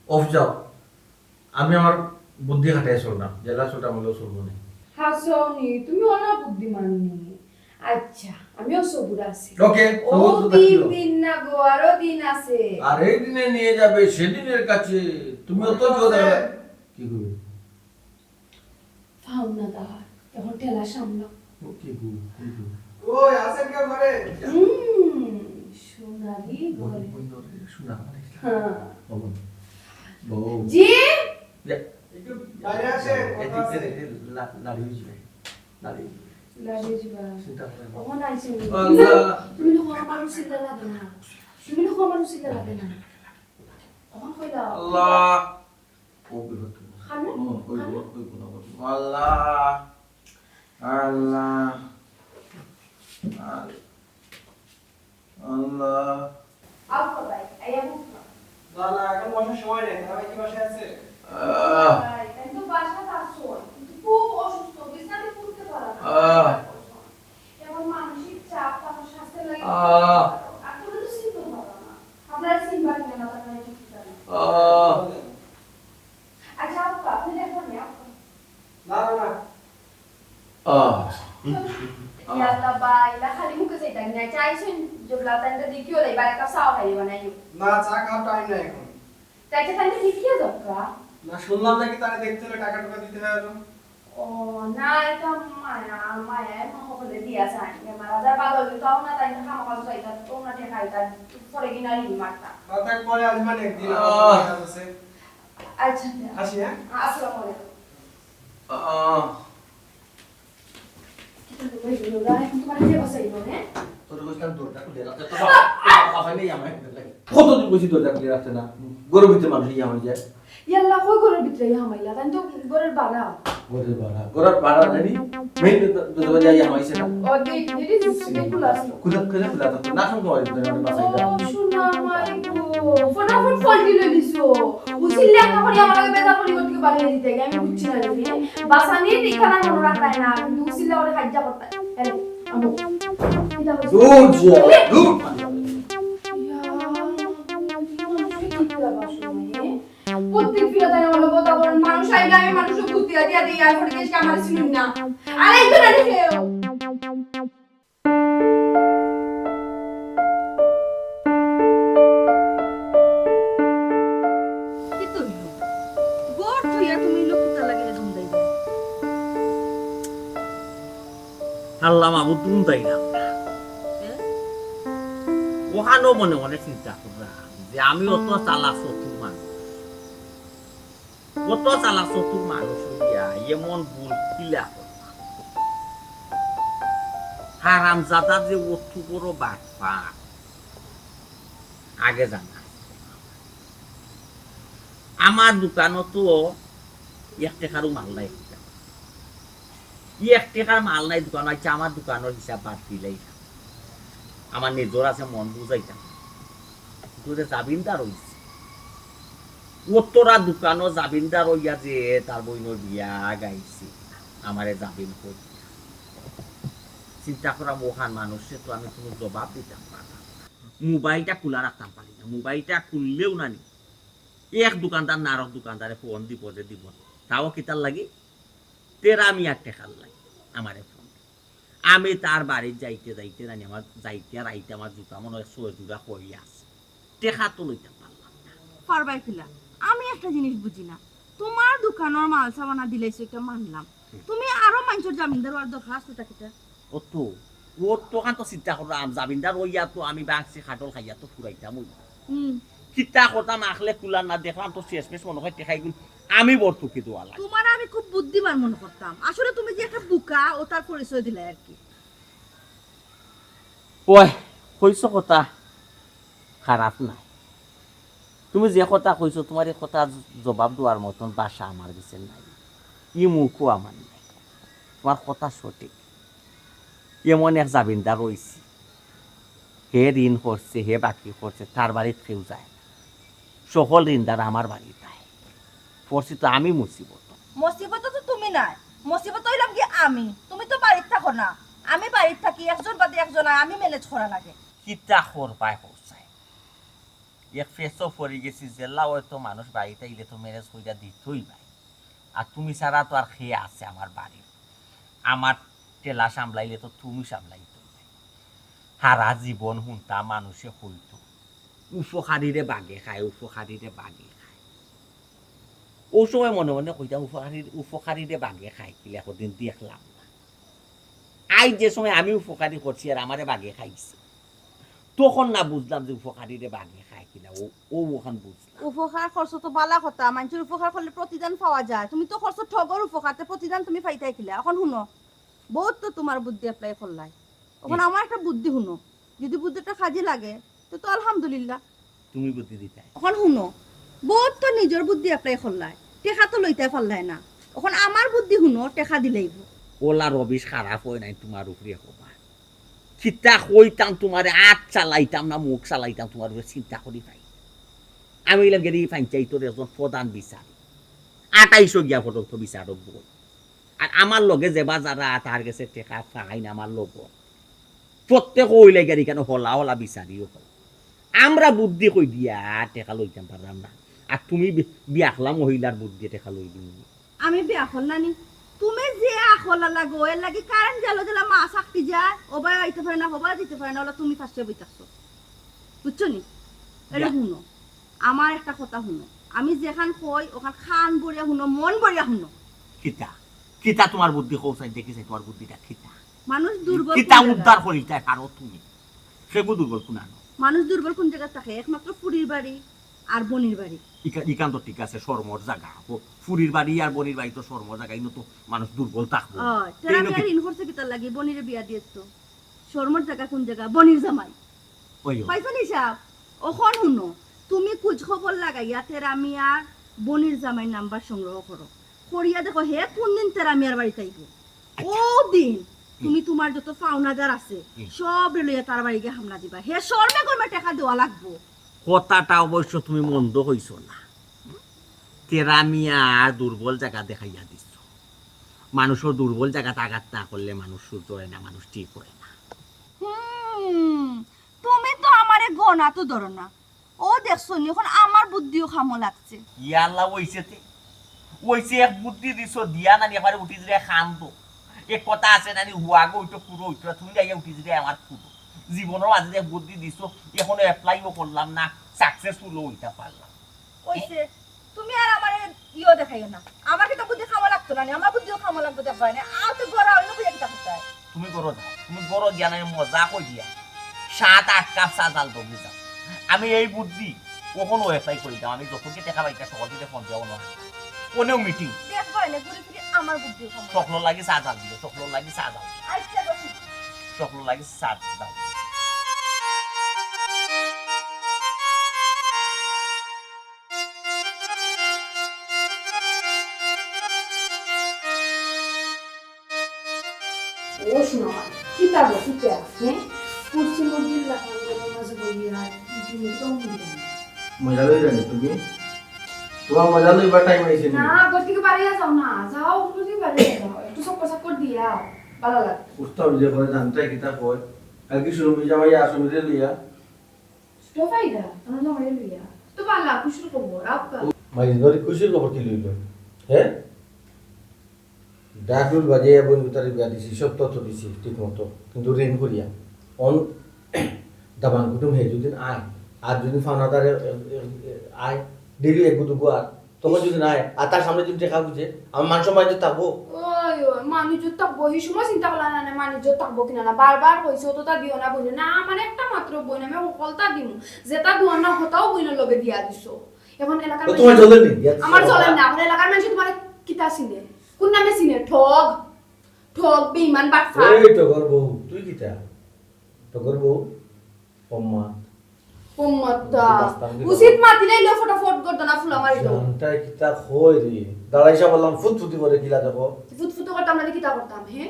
অফ যাও, আমি আমার বুদ্ধি খাটাই চললাম, জেলা ছোটা মূল্য চলবো না। হাসাও নি, তুমি অনা বুদ্ধিমান নি। আচ্ছা, আমিও সবুর আছি। ওকে, ও সবুর তো দিন থাকিও। দিন না গো, আরো দিন আছে। আর এই দিনে নিয়ে যাবে সেদিনের কাছে, তুমিও তো জোর আছে। কি করবে? পাওনাদার, এখন ঠেলা সামলাও। ও, কি গো, কি গো? ওই, আছেন কেউ ঘরে? হুম, সোনালি বল, ঘরে। বল, বল, সোনা ঘরে। হ্যাঁ। বল। বউ। জি? ইয়া। একটু বাইরে আসেন, এ, কথা এ, আছে। এ, এ, লা-, লাড়ি হয়ে যাবে। লাড়ি হয়ে যাবে। লাড়ি হয়ে যাবে। চিন্তা করেন না। ওখানে আইসি নি। আল্লাহ। তুমি তো আমার উসিল্লা লাগে না। তুমি তো আমার উসিল্লা লাগে না। ওখানে কইলা। আল্লাহ। ও বিপদ। খানো? হুম, ওই খানো? বিপদ, ওই বিপদ, ওই বিপদ। আল্লাহ, আল্লাহ, আল-, আল্লাহ। আও তো ভাই, আইয়া বসো। না, না, এখন বসার সময় নেই। তারা কি বাসায় আছে? আহ। ভাই, তাই তো বাসাত আছো, কিন্তু খুব অসুস্থ, বিছানাতে উঠতে পারে না। আহ। এখন মানসিক চাপ, তারপর স্বাস্থ্যের লাগি আহ। আর তুমি তো চিনতে পারো না। আপনারা চিনবা কিনা না, তারপরে ঠিক ঠিকানা। আহ। আচ্ছা, আপা, আপনি দেখবেন না, আপা? না, না, না। আহ। ইয়া আল্লাহ, বা, ইলা খালি মুখে চাইতাম না। চাইছেন যে ব্লাতানটা দেখিও লাই, বা একটা চা খাইয়ে বানাইও। না, চা খাওয়ার টাইম নাই এখন। তাই চা খাইতে দেখিয়ে যাও, কা? না, শুনলাম নাকি তারা দেখতে হলে টাকা টুকা দিতে হয় আরো। ও, না, এটা মায়া, মায়া, মা হকলে দিয়া যায়। মারা যায়, ভালো হইলে তাও না, তাই না, খামা খাওয়া যাইতা, তো না, ঠেকাইতা, পরে কিনা ঋণ মারতা। আর তাই পরে আসবেন একদিন, আমার আহ। কাজ আছে। আচ্ছা, আচ্ছা। আসি, হ্যাঁ? আসসালামু আলাইকুম। আহ। এখন তোমার কে বাঁচাইলো, হ্যাঁ? তোর কইছিলাম দরজা খুলে রাখতে, তো বাবা, বাবা নেই আমার এখানে লাগে। কতদিন কইছি দরজা খুলে রাখতে না? ঘরর ভিতরে মানুষ ইয়া হয়ে যায়। ইয়াল্লা, কই ঘরর ভিতরে ইয়া হামাইলা? তাই তো ঘরর ভাড়া। ঘরর ভাড়া, ঘরর ভাড়া জানি। মেইন তো, তো, তো, ইয়া হামাইছে না। ও, দে-, দে-, দে-, দে-, খোলা আছে। খোলা, খোলা, খোলা তো। না শুনবো, আমি বাঁচাইলাম। ও, সোনা মাই গো, ফটাফট ফল্টি লই দিছো। উসিল্লা একটা করে আমার লগে বেজার করি ওদিকে বাড়িয়ে দিতে গিয়ে আমি বুঝছি না রে। বাসানি ঠিকানা মনে রাখায় না, কিন্তু উসিল্লা ওরে কাজ্জা করতে। আরে, আমো। কিতা করছো? দূর যা, এ? দূর। ইয়া, মানুষে কি করে বাসো, এ? প্রত্যেক ফিরে তাই আমার লগে কথা বলেন, মানুষ আইলে আমি মানুষের বুদ্ধি দিয়া দিয়া দিই, আর ঘরে গেছে আমার শুনুন না। আরে, এই তো না দেখে। কিতা অইলো? ঘর থইয়া তুমি লোক কিতা লাগি এরকম যাইবে? আল্লাহ মাবুদ, তুমি যাইলাম না। এ? ওখানেও মনে মনে চিন্তা করলাম যে আমি অত চালাক চতুর মানুষ। কত চালাক চতুর মানুষ অইয়া এমন ভুল কিলা করলাম? হারামজাদা যে অত বড় বাটপার, আগে জানা। আমার দোকানো তো এক টেকারও মাল নাই। ই এক টেকার মাল নাই দোকানো, আইচ্ছা, আমার দোকানর হিসাব বাদ দিলাই। আমার নিজর আছে, মন বুঝাইতাম। কিন্তু যে জামিনদার অইছে, অতরা দোকানো জামিনদার অইয়া যে তার বইনর বিয়া গাইছে, আমারে জামিন করি। চিন্তা করা, মহান মানুষরে তো আমি কোনো জবাব দিতাম পারতাম না। মোবাইলটা খুলা রাখতাম পারি না, মোবাইলটা খুললেউ না নি, এক দোকানদার না আরক দোকানদারে ফোন দিব যে দিব না। তাও কিতার লাগি? তেরা মিয়ার টেকার লাগি আমারে ফোন দিল। আমি তার বাড়িত যাইতে যাইতে না নি, আমার যাইতে আর আইতে আমার জুতা মনে অয় ছয় জোড়া খই আছে, টেকা তো লইতাম পারলাম না। পারবায় কিলা? আমি একটা জিনিস বুঝি না, তুমার দোকানর মাল সামানা দিলাইছো, ইটা মানলাম, তুমি আরো মানষর জামিনদার অওয়ার দরকার আছে তা কিতা? ও তো, ও তো অখান তো চিন্তা কররাম, জামিনদার অইয়া তো আমি ভাংছি খাটল খাইয়া তো ফুরাইতাম অইবো। হুম। কিতা করতাম, আখলে কুলার না, দেখরাম তো শেষমেশ মনে অয় টেকাইগুন আমি ভর্তুকি দেওয়া লাগে। তুমারে আমি খুব বুদ্ধিমান মনো করতাম, আসলে তুমি যে একটা বোকা, অতার পরিচয় দিলায় আর কি। ওই, কইছো কথা খারাপ নায়। তুমি যে কথা কইছো, তুমার ই কথার জবাব দেওয়ার মতন ভাষা আমার গেছে নাই, ই মুখও আমার নাই। তুমার কথা সঠিক। এমন এক জামিনদার অইছে, হে ঋণ করছে, হে বাকি করছে, তার বাড়িত কেউ যায় না। সকল ঋণদার আমার বাড়িত আয়। পড়ছি তো আমি মুসিবত। মুসিবত তো তুমি নায়, মুসিবত অইলাম কি আমি। তুমি তো বাড়িত থাকো না, আমি বাড়িত থাকি, একজন বাদে একজন আয়, আমি ম্যানেজ করা লাগে। কিতা করবায় কও চাই? এক ফেসো পড়ি গেছি, যেলা অয়তো মানুষ বাড়িত আইলে তো ম্যানেজ কইরা দিতই ভাই। আর তুমি ছাড়া তো আর কে আছে আমার বাড়ির? আমার ঠেলা সামলাইলে তো তুমি সামলাইতে অইবে। হারা জীবন হুনতা মানুষে কইতো, "উপকারীরে বাঘে খায়, উপকারীরে বাঘে খায়।" অউ সময় মনে মনে কইতাম, "উপকারী, উপকারীরে বাঘে খায় কিলা, কদিন দেখলাম না।" আইজ যে সময় আমি উপকারী করছি আর আমারে বাঘে খাইছে, তখন না বুঝলাম যে উপকারীরে বাঘে খায় কিলা, অউ, অউ অখান বুঝলাম। উপকার করছো তো বালা কথা, মানষর উপকার করলে প্রতিদান পাওয়া যায়। তুমি তো করছো ঠগর উপকার, তে প্রতিদান তুমি পাইতায় কিলা? অখন হুনো, বউত তো তুমার বুদ্ধি apply করলায়, অখন হুম। আমার একটা বুদ্ধি হুনো, যদি বুদ্ধিটা কাজে লাগে, তে তো আলহামদুলিল্লাহ। তুমি বুদ্ধি দিতায়। অখন হুনো, বউত তো নিজর বুদ্ধি apply করলায়, টেকা তো লইতায় পারলায় না। অখন আমার বুদ্ধি হুনো, টেকা দিলাইবো। অলা রবিশ খারাপ অয় নাই তুমার উপরে কবা। কিতা কইতাম তুমারে, আত চালাইতাম না মুখ চালাইতাম তুমার উপরে, চিন্তা করি পাই। আমি অইলাম গেরি পঞ্চায়েতর একজন প্রধান বিচারক, আটাইশো গিয়া পর্যন্ত বিচারক বই। আর আমার লগে যেবা যারা তার গেছে টেকা পাইন আমার লগে, প্রত্যেক অইলে গেরি কেন হলা হলা বিচারিও হয়। আমরা বুদ্ধি কই দিয়া টেকা লইতাম পারলাম না, আর তুমি বি-, বিয়াখলা মহিলার বুদ্ধি টেকা লই দিন। আমি বিয়াখল নানি, তুমি যে আখলা লাগো, এর লাগি কারেন্ট গেল দিলা মা চাকরি যায়, ওবায় আইতে পারে না, হবা দিতে পারে না, অলা তুমি ফাঁসে বই থাকছো, বুঝছো নি? এটা ইয়া। হুনো, আমার একটা কথা হুনো, আমি যেখান কই, ওখান কান ভরিয়া হুনো, মন ভরিয়া হুনো। কিতা? কিতা তুমার বুদ্ধি? কও চাই, দেখি চাই তুমার বুদ্ধিটা কিতা? মানুষ দুর্বল কিতা কোন জায়গায়? উদ্ধার করিতায় পারো তুমি? সেগু দুর্বল কুনানো? মানুষ দুর্বল কোন জায়গায় থাকে? একমাত্র ফুরির বাড়ি আর বনির বাড়ি। ইকা-, ইখান তো ঠিক আছে, শরমর জাগা। ও, ফুরির বাড়ি আর বনির বাড়ি তো শরমর জাগা, ইনো তো মানুষ দুর্বল থাকবো। অয়, তেরা ইনো মিয়া কি- ঋণ করছে কিতার লাগি? বনিরে বিয়া দিয়ার তো। শরমর জাগা কোন জাগা? বনির জামাই। ওই, ওই। পাইছো নি সাব? অখন হুনো, তুমি খোঁজ খবর লাগাইয়া তেরা মিয়ার বনির জামাইর নাম্বার সংগ্রহ করো। করিয়া দেখো, হে কোন দিন তেরা মিয়ার বাড়িত আইবো। আচ্ছা। ও দিন তুমি হুম। তুমার যত পাওনাদার আছে, হুম। সবরে লইয়া তার বাড়ি গিয়া হামলা দিবা। হে শরমে গরমে টেকা দেওয়া লাগবো। কথাটা অবশ্য তুমি মন্দ কইছো না। তেরা মিয়া দুর্বল জাগা দেখাইয়া দিছো। মানুষর দুর্বল জাগাত আঘাত না করলে মানুষ সুস্থ অয় না, মানুষ ঠিক অয় না। হুম, তুমি তো আমারে গণা তো ধরো না। ও দেখছো নি, অখন আমার বুদ্ধিও কামো লাগছে। ইয়া আল্লাহ, অইছে তে। অইছে, এক বুদ্ধি দিছো, দিয়া নানি একবারে উঠি দিলে কান্দো। এক কথা আছে নানি, হুয়াগো অইতো কুড়ো অইতো না, তুমি আইয়া উঠি দিলে আমার কুড়ো। জীবনর মাঝে যে বুদ্ধি দিছো, এখনো apply-ও করলাম না, successful-ও অইতা পারলাম। অইছে, তুমি আর আমারে ইয়ো দেখাইও না। আমার কিতা বুদ্ধি কামো লাগতো না নি, আমার বুদ্ধিও কামো লাগতো দেখবায় না। আর তো গড়া অইলো বুঝে কিতা করতায়। তুমি গরো যাও, তুমি গরো গিয়া না মজা কই দিয়া সাত আট কাপ চা জাল দগি যাও। আমি এই বুদ্ধি কখনো apply করি যাও, আমি যত কি টেকা পাইতা সকল থেকে ফোন দেওয়া না। কোনেও meeting। দেখবায় না, ঘুরে ফিরে আমার বুদ্ধিও কামো লাগতো। সকলর লাগি চা জাল দিও, সকলর লাগি চা জাল। আচ্ছা, বসি। সকলর লাগি চা জাল। ও শোনো, কিতা গো, কিতা, হ্যাঁ? পশ্চিম মন্দির লাখান গরম মাঝে বইয়ে আর তুমি তো মন্দির। মজা লইবে নি তুমি? তোমার মজা লইবার time আইছে নি? না, ঘর থেকে বাড়িয়া যাও না, যাও, ঘর থেকে বাড়িয়া যাও, একটু চক্কর চক্কর দিয়া, ভালো লাগে। উস্তাদ যে করে জানতে কিতা কয়, আর কি শুরু হয়ে যাওয়া, আসলে লইয়া। তো ফায়দা, আমার জামাই লইয়া। তো বালা, খুশির খবর, আব্বা। মাইজ বাড়ি খুশির খবর কি লইল? হে? ডাকলুল বাজাইয়া বইন গুতারে বিয়া দিছি, সব তথ্য দিছি ঠিক মতো, কিন্তু ঋণ করিয়া। অন দামান কুটুম হে যদি আয়, আর যদি ফানাদারে আয়, ডেলি এগু দুগু আর, তখন যদি না আয়, আর তার সামনে যদি দেখা বুঝে, আমার মান সম্মান ইজ্জত থাকবো। ওই, ওই, মান ইজ্জত থাকবো, এই সময় চিন্তা করলা না, না, মান ইজ্জত থাকবো কিনা না, বারবার কইছি, অতটা দিও না, বইন না, আমার একটা মাত্র বইন, আমি হকলতা দিমু, যেটা দুয়ার না, হতাও বইনের লগে দিয়া দিছো। এখন এলাকার ও, তোমার মানুষ জ্বলে নি? ইয়ার আমার জ্বলে না, এখন এলাকার মানুষ তোমার কিতা চিনে? কোন নামে চিনে? ঠগ, ঠগ, বেঈমান, বাটপার। এই টগর বউ, তুই কিতা? টগর বউ, উম্মাদ। উম্মাদ তা। বাস্তাম কি উচিত বাবা? মাতিলে ইলো ফটাফট গর্দনা ফুলা মারি দাও। জানটাই কিতা কই রে? দাঁড়াই সব বললাম ফুতফুতি করে কিলা দেখো। ফুতফুতি করতাম না, কিতা করতাম, হে?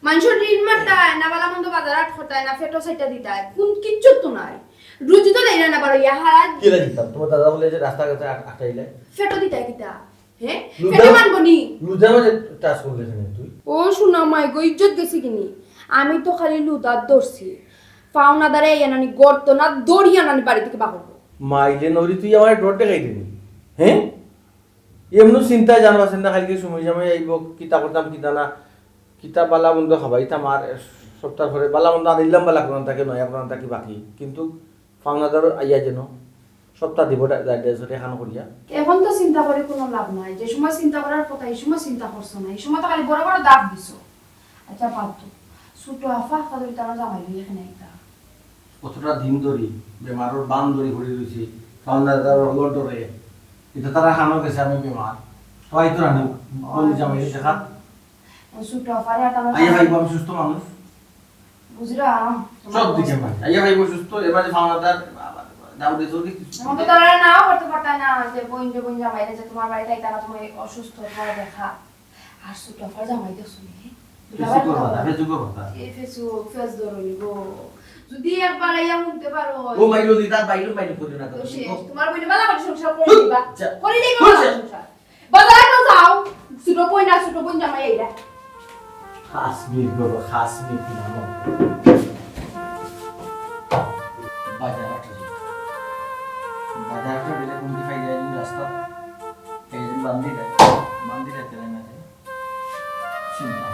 মানুষের ঋণ মারতায় না, বালা মন্দ বাজার আট করতায় না, ফেটো সাইটা দিতায়, কোন কিচ্ছু তো নাই। রুজি তো দেয় না, না বারো ইয়া হারা। কিলা দিতাম? তোমার দাদা বলে যে রাস্তাঘাটে আট-, আটাইলে। ফেটো দিতায় কিতা? হে? লুজা-, ফেটো মানবো নি? লুজা মাঝে টাচ করলে কেন তুই? ও শোনা মাই গো, ইজ্জত গেছে কিনি? আমি তো খালি লুদার ধরছি। পাওনাদারে ইয়া নানি গর্ত না, দড়িয়া নানি বাড়ি থেকে বাগরবো। মাইলে নরি তুই আমার ডর দেখাই দিবি। হে? এমনও চিন্তায় জানো আছেন না, কালকে সময় জামাই আইব, কিতা করতাম, কিতা না, কিতা বালা মন্দ খাবাইতাম, আর সপ্তাহ পরে বালা মন্দ আনিলাম, বালা কোরআন থাকে, নয়া কোরআন থাকি বাকি, কিন্তু পাওনাদার আইয়া যেন সপ্তাহ দিব, ডা-, ডা-, ডা-, এখান করিয়া। এখন তো চিন্তা করে কোনো লাভ নাই, যে সময় চিন্তা করার কথা, এই সময় চিন্তা করছো না, এই সময় তো খালি বড় বড় দাগ দিছো। আচ্ছা, বাদ দাও। ছোট আফা, তাদের তারা জামাই নিয়ে এখানে একটা। কতটা দিন ধরি বেমারর বান ধরি পড়ি রইছি, পাওনাদারর হলর ডরে। এটা তারা খানো গেছে আমি বেমার। তো আই তো রানি, কোন জামাই দেখা? ছোট আফারে আর তারা আইয়া জামাই ভাই, আমি সুস্থ মানুষ। বুঝলাম, তোমার সব দিকে ভাই। আইয়া ভাই, আমি সুস্থ, এবার যে পাওনাদার, দাউদে চলি। আমাকে তারা নাও করতে পারতায় না, যে বোন, যে বোন জামাই, যে তোমার বাড়িতে আইতা না, তুমি অসুস্থ, তোমার দেখা। আর ছোট আফার জামাই দেখছো নি? ফেসু করবা না, ফেসু করবা না। এ ফেসু, ফেস ধরো নি গো। যদি একবার আইয়া শুনতে পারো। ও মাইলো দি, তার বাইরে মাইলো করি না তো। তো শেষ। তোমার বইনে বালা করে সংসার করে দিবা। আচ্ছা। করে দিবা বালা সংসার। বাজারে তো যাও। ছোট বইন আর ছোট বইন জামাই আইরা। খাস মিট গো, খাস মিট না। বাজার আটা দিই। বাজার আটা দিলে কোন দিকে খাই যায় রাস্তা? এই যে বান্দিটা, বান্দিটা তেলে না যায়। চিন্তা।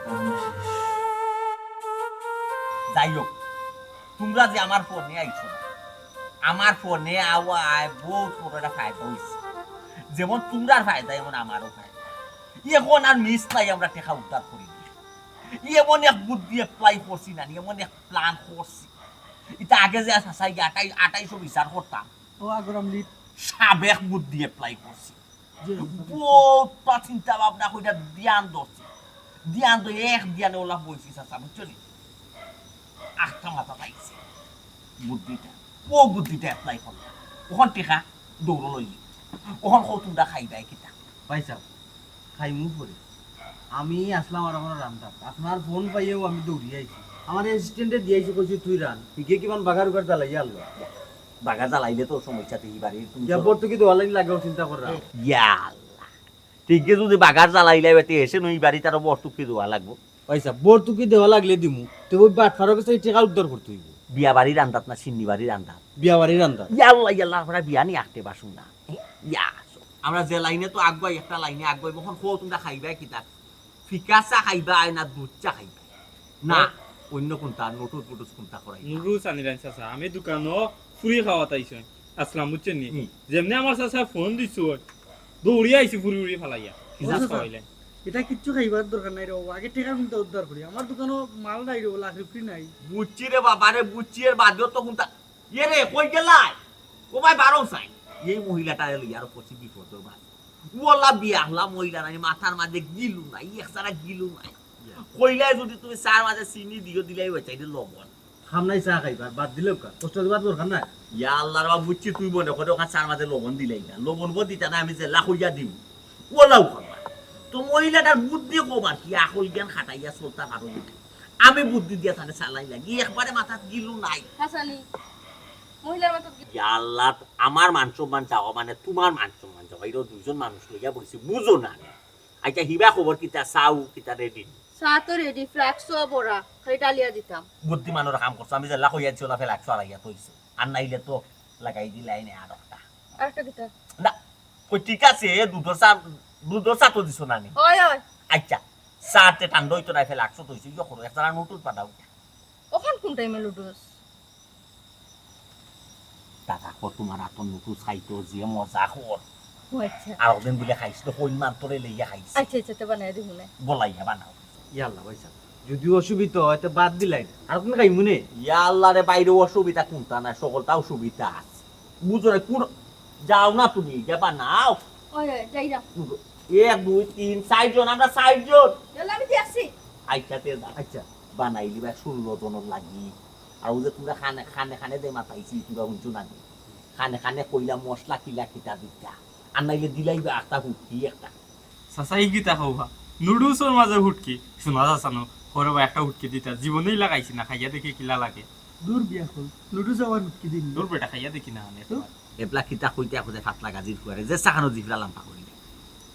কাম শেষ। যাই হোক, তোমরা যে আমার ফোনে আইছো, আমার ফোনে আওয়ায় বহুত বড় একটা ফায়দা হইছে। যেমন তোমরার ফায়দা, এমন আমারও ফায়দা। এখন আর মিস নাই, আমরা টেকা উদ্ধার করি। এমন এক বুদ্ধি apply করছি নানি, এমন এক plan করছি। এটা আগে যে চাচাই আটাই-, আটাইশো বিচার করতাম। ও আগর আমলি। সাবেক বুদ্ধি apply করছি। জি, জি। বউতটা চিন্তা ভাবনা কইরা ধ্যান ধরছি। ধ্যান ধরে এক ধ্যানে ওলা বইছি চাচা, বুঝছো নি? আখটা মাথাত আইছে বুদ্ধিটা। ও বুদ্ধিটা apply করলাম। ওখান টেকা দৌড় লইলি। ওখান কও তোমরা খাইবায় কিতা? ভাই সাহেব, খাইমু পরে। আমি আসলাম আর আমার রান্দাত। আপনার ফোন পাইয়াও আমি দৌড়ি আইছি। আমার assistant-এ দিয়াইছি, কইছি, "তুই রান।" হিগে কিমান বাগার উগার জ্বালাইয়া আনলো। বাগার জ্বালাইলে তো সমস্যা, তুই বাড়ির তুমি ইয়া, সব বর্তু কি দোয়া লাইন লাগাও চিন্তা কররা? ইয়া আল্লাহ। ঠিক আছে, যদি বাগার জ্বালাইলে বেটি এসে নই বাড়ি তারও বর্তু কি দোয়া লাগবো। ভাই সাহেব, বর্তু কি দেওয়া লাগলে দিমু। তো ওই বাটফারর কাছে এই টেকা উদ্ধার করতে হইব। বিয়া বাড়ির রান্দাত না সিন্নি বাড়ির রান্দাত? বিয়া বাড়ির রান্দাত। ইয়া আল্লাহ, ইয়া আল্লাহ, আমরা বিয়া নি আখতে পারছুম না। ইয়া, আমরা যে লাইনে তো আগুয়াই, একটা লাইনে আগুয়াই, এখন কও তোমরা খাইবায় কিতা? ফিকা চা খাইবায় না দুধ চা খাইবায়? না, হ্যাঁ। অন্য কোনটা, নোটুস বুটুস কোনটা করাই? নুডলস আনিলাইন চাচা, আমি দোকানো ফুরি খাওয়াত আইছি। আসলাম, বুঝছেন নি? হুম। যেমনে আমার চাচা ফোন দিছো, দৌড়িয়া আইছি ফুরি উড়ি ফালাইয়া। ও চাচা, খাওয়াইলেন। এটা কিচ্ছু খাইবার দরকার নাই রে বাবা, আগে টেকা কুনটা উদ্ধার করি। আমার দোকানো মাল নাই রে বাবা, লাখ রুপি নাই। বুঝছি রে বাবা রে, বুঝছি, এর বাদেও তো কোনটা। ইয়ে রে, কই গেলায়? ও ভাই, বারো চাই। এই মহিলাটারে লইয়া আরো পড়ছি বিপদর মাঝে। ওলা বিয়াহলা মহিলা নাই, মাথার মাঝে গিলু নাই, এক সারা গিলু নাই। কইলাই যদি তুমি চার মাঝে চিনি দিও, দিলাই ওই চাইতে লবণ। খাম নাই চা খাইবার, বাদ দিলেও কা, কষ্ট দিবার দরকার নাই। ইয়া আল্লাহ রে বাবা, বুঝছি তুই মনে করে ওখানে চার মাঝে লবণ দিলাই না, লবণ বো দিতা না, আমি জেলা কইয়া দিমু। ওলাও খাবা। তো মহিলাটার বুদ্ধি কম আর কি, আকল জ্ঞান খাটাইয়া চলতা পারো না। আমি বুদ্ধি দিয়া তাহলে চালাই লাগি, একবারে মাথাত গিলু নাই। হাসানি, মহিলার মাথাত গিলু। ইয়া আল্লাহ, আমার মান সম্মান যাওয়া মানে তোমার মান সম্মান যাওয়া, এরা দুইজন মানুষ লইয়া বইছি, বুঝো না। আচ্ছা, হিবা খবর কিতা, চাও কিতা রেডি? চা তো রেডি, ফ্লাক্সও বড়া, খালি ডালিয়া দিতাম। বুদ্ধিমানর কাম করছো, আমি যেলা কইয়া দিছি ওলা ফ্লাক্স আলাইয়া থইছো, আর নাইলে তো লাগাই দিলাই নে আর একটা। আর একটা কিতা? না, কই ঠিক আছে, এ দুধর চা, দুধর চা তো দিছো না নি? হয়, হয়। আচ্ছা, চা তে ঠান্ডা হইতো না, ফ্লাক্স তো হইছে, ইয়ে করো, এক জারা নুডলস পাঠাও। ওখান কোন টাইমে নুডলস? দাদা, কো তোমার আতর নুডলস খাইতো যে মজা কর। ও আচ্ছা। আর ওদিন বুলে খাইছিল, কইন মান তোরে লইয়া খাইছি। আচ্ছা, আচ্ছা, তো বানাই দিব না। বলাইয়া বানাও। ইয়া আল্লাহ ভাই সাহেব, যদি অসুবিধা হয় তো বাদ দিলাই। আর কোন খাইমু নে? ইয়া আল্লাহ রে, বাইরে অসুবিধা কোনটা না, সকলটাও সুবিধা আছে। বুঝো না, কোন, যাও না তুমি, যাবা না, আও। ওই, ওই, যাই যাও। এক, দুই, তিন, চাইর জন, আমরা চাইর জন। তাহলে আমি দেখছি। আচ্ছা, তে যা। আচ্ছা। বানাইলি বা ষোলো জনর লাগি। আর ওই যে তোমরা খানে, খানে, খানে দে মাতাইছি, তোমরা হুনছো না নি? খানে, খানে কইলা মশলা কিলা কিতা দিতা। আর নাইলে দিলাই বা একটা হুটকি একটা। চাচা, ই কিতা কও বা? নুডলসর মাঝে হুটকি? শোনা যাচ্ছে না। ওরে বা একটা হুটকি দিতা। জীবনেই লাগাইছি না, খাইয়া দেখি কিলা লাগে। দূর বিয়া কর। নুডলস আবার হুটকি দিন। দূর বেটা, খাইয়া দেখি না, আনে তো? একবার। এবলা কিতা কইতে কইতে ফাতলা গাজির ফুয়ারে, যে চাখানো জিফরা লাম্পা করি।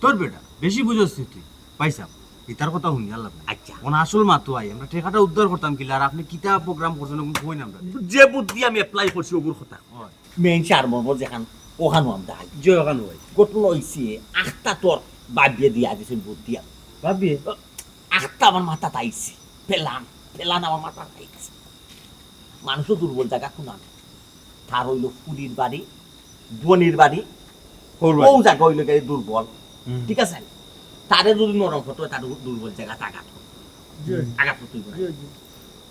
তোর বেটা, বেশি বুঝছস তুই। ভাই সাহেব, ইতার কথা হুনি আল্লাহ। আচ্ছা। ওনা আসল মাতো আই, আমরা টেকাটা উদ্ধার করতাম কিলা, আর আপনি কিতা প্রোগ্রাম করছেন, ওগুন কই না আমরা। যে বুদ্ধি আমি অ্যাপ্লাই করছি, ওগুর কথা। হয়। মেইন চার নম্বর যেখান, ওখানো আমরা আই। যে ওখানো আই। ঘটনা হইছে, আখতা তোর বাবিয়ে দিয়া দিছেন বুদ্ধি আমি। বাবিয়ে? আখতা আমার মাথাত আইছে। পেলান, পেলান আমার মাথাত আইছে। মানুষও দুর্বল জায়গা কোন আনে। তার হইল ফুলির বাড়ি, বনির বাড়ি, হৌর বাড়ি। ও জায়গা হইল গিয়ে দুর্বল। হুম। ঠিক আছে? তারে যদি নরম হতো, তার দুর্বল জায়গা আঘাত করতো। জি। আঘাত করতোই করে। জি, জি।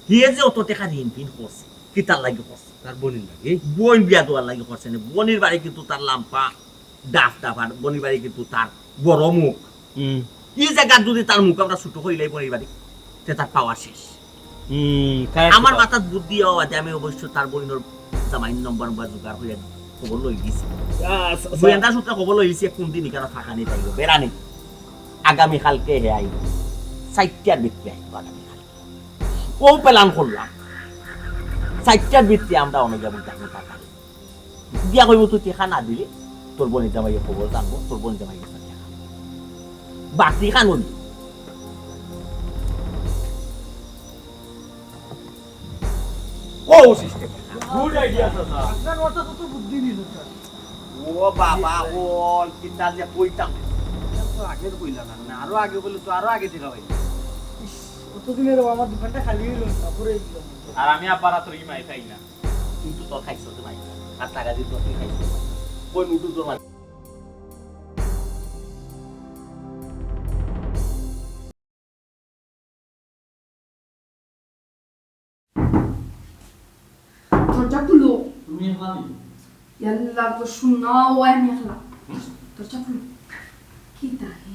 হিয়ে যে অত টেকা ঋণ ফিন করছে, কিতার লাগি করছে? তার বনির লাগি। বইন বিয়া দেওয়ার লাগি করছে না। বনির বাড়ি কিন্তু তার লাম্পা, ডাফ ডাফ, আর বনির বাড়ি কিন্তু তার বড় মুখ। হুম। ই জায়গাত যদি তার মুখ আমরা ছোট করিলাই বনির বাড়ি, তে তার পাওয়ার শেষ। হুম, correct আমার কথা। মাথাত বুদ্ধি হওয়াতে আমি অবশ্য তার বইনর জামাইর নম্বর নম্বর জোগাড় হইয়া খবর লই দিছি। আচ্ছা, আচ্ছা। গোয়েন্দা সূত্রে খবর লই দিছি, কোন দিন এখানে থাকা নেই, তাইব বেড়া নেই। আগামীকালকে হে আইব, চারটার ভিতরে আইব আগামীকালকে। ও প্ল্যান করলাম, চারটার ভিতরে আমরা অনেক যাবো, থাকবো, থাকা। দিয়া কইব, "তুই টেকা না দিলে তোর বইনর জামাইয়ে খবর জানবো, তোর বইনর জামাই গেছে টেকা।" বাকি কানুন। ও সিস্টেম। Good idea, চাচা। আপনার মাথাত তো বুদ্ধি নি, চাচা। ও বাবা, বল, কিতা যে কইতাম। এটা তো আগে কইলা না, না, আরো আগে কইলে তো আরো আগে টেকা পাইতাম। ইস, অতদিনে আমার দোকানটা খালি হইল না, পুরো হইল। আর আমি আবার আর তোর ইমাই খাই না। কিন্তু তোর খাইছস তো ভাই, আর টাকা দিয়ে তোর তুই খাইছস। ওই মুটু তোর ভাই। দরজা খুলো। তুমি এখানে? ইয়াল্লা, তো শোনা, ও আমি একলা। হুম? দরজা খুলো। কিতা হে?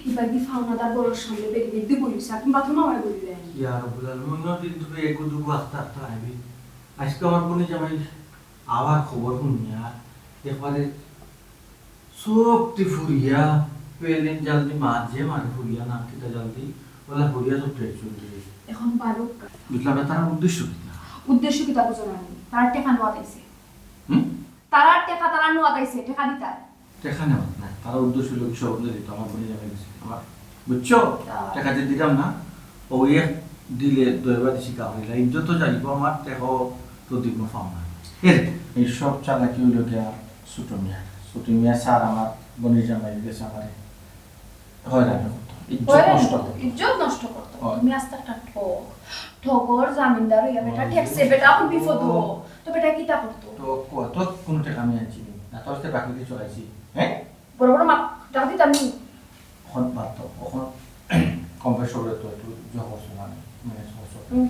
এবার কি ফাওনাদার বড়র সামনে বেরিয়ে দিয়ে বলিস, আপনি বাথরুম আমার বলি দেন। ইয়া রব্বুল আলামিন, অন্য দিন তুমি এক দুগু আস্তে আস্তে আইবি। আজকে আমার বইনর জামাই আবার খবর শুনিয়া একবারে চোখটি ফুরিয়া, পেলেন জলদি মাঝে মাঝে ফুরিয়া না, কিতা জলদি, ওলা ফুরিয়া চোখটি চুল দিয়ে। এখন বারো। বুঝলাম না, তার উদ্দেশ্য কিতা? উদ্দেশ্য কিতা বুঝো না নি? তার টেকা নোয়াত আইছে। হুম? তার টেকা তারা নোয়াত আইছে, টেকা দিতা। টেকা নেওয়াত না, তার উদ্দেশ্য হলো কি সব দিত, আমার বইনর জামাই গেছে। আমার, বুঝছো? আহ। টেকা যে দিলাম না, ও এক দিলে দয়বার দিছি কাউরিলা, ইজ্জত তো যাইব আমার, টেকাও তো দিব পাও না। এর, এই সব চালাকি হইল গিয়া ছোট মিয়া। ছোট মিয়া স্যার আমার বইনর জামাই গেছে আমারে হয়রানি করতো। ইজ্জত হয়রানি নষ্ট করতো, করতো। ইজ্জত নষ্ট করতো। হয়। তুমি আস্তে একটা ঠগ। ঠগর জামিনদার হইয়া বেটা হয়। ঠেকছে, বেটা এখন বিপদ। তো বেটা কিতা করতো? তো কো-, তো কোনো টেকা আমি আনছি নি। না, তোর সাথে বাকি কিছু আইছি। হ্যাঁ? বড় বড় মাপ টাকা দিতাম নি। এখন বাদ দাও, এখন কম বেশ করে তো একটু ইয়ে করছো না, ম্যানেজ করছো। হুম।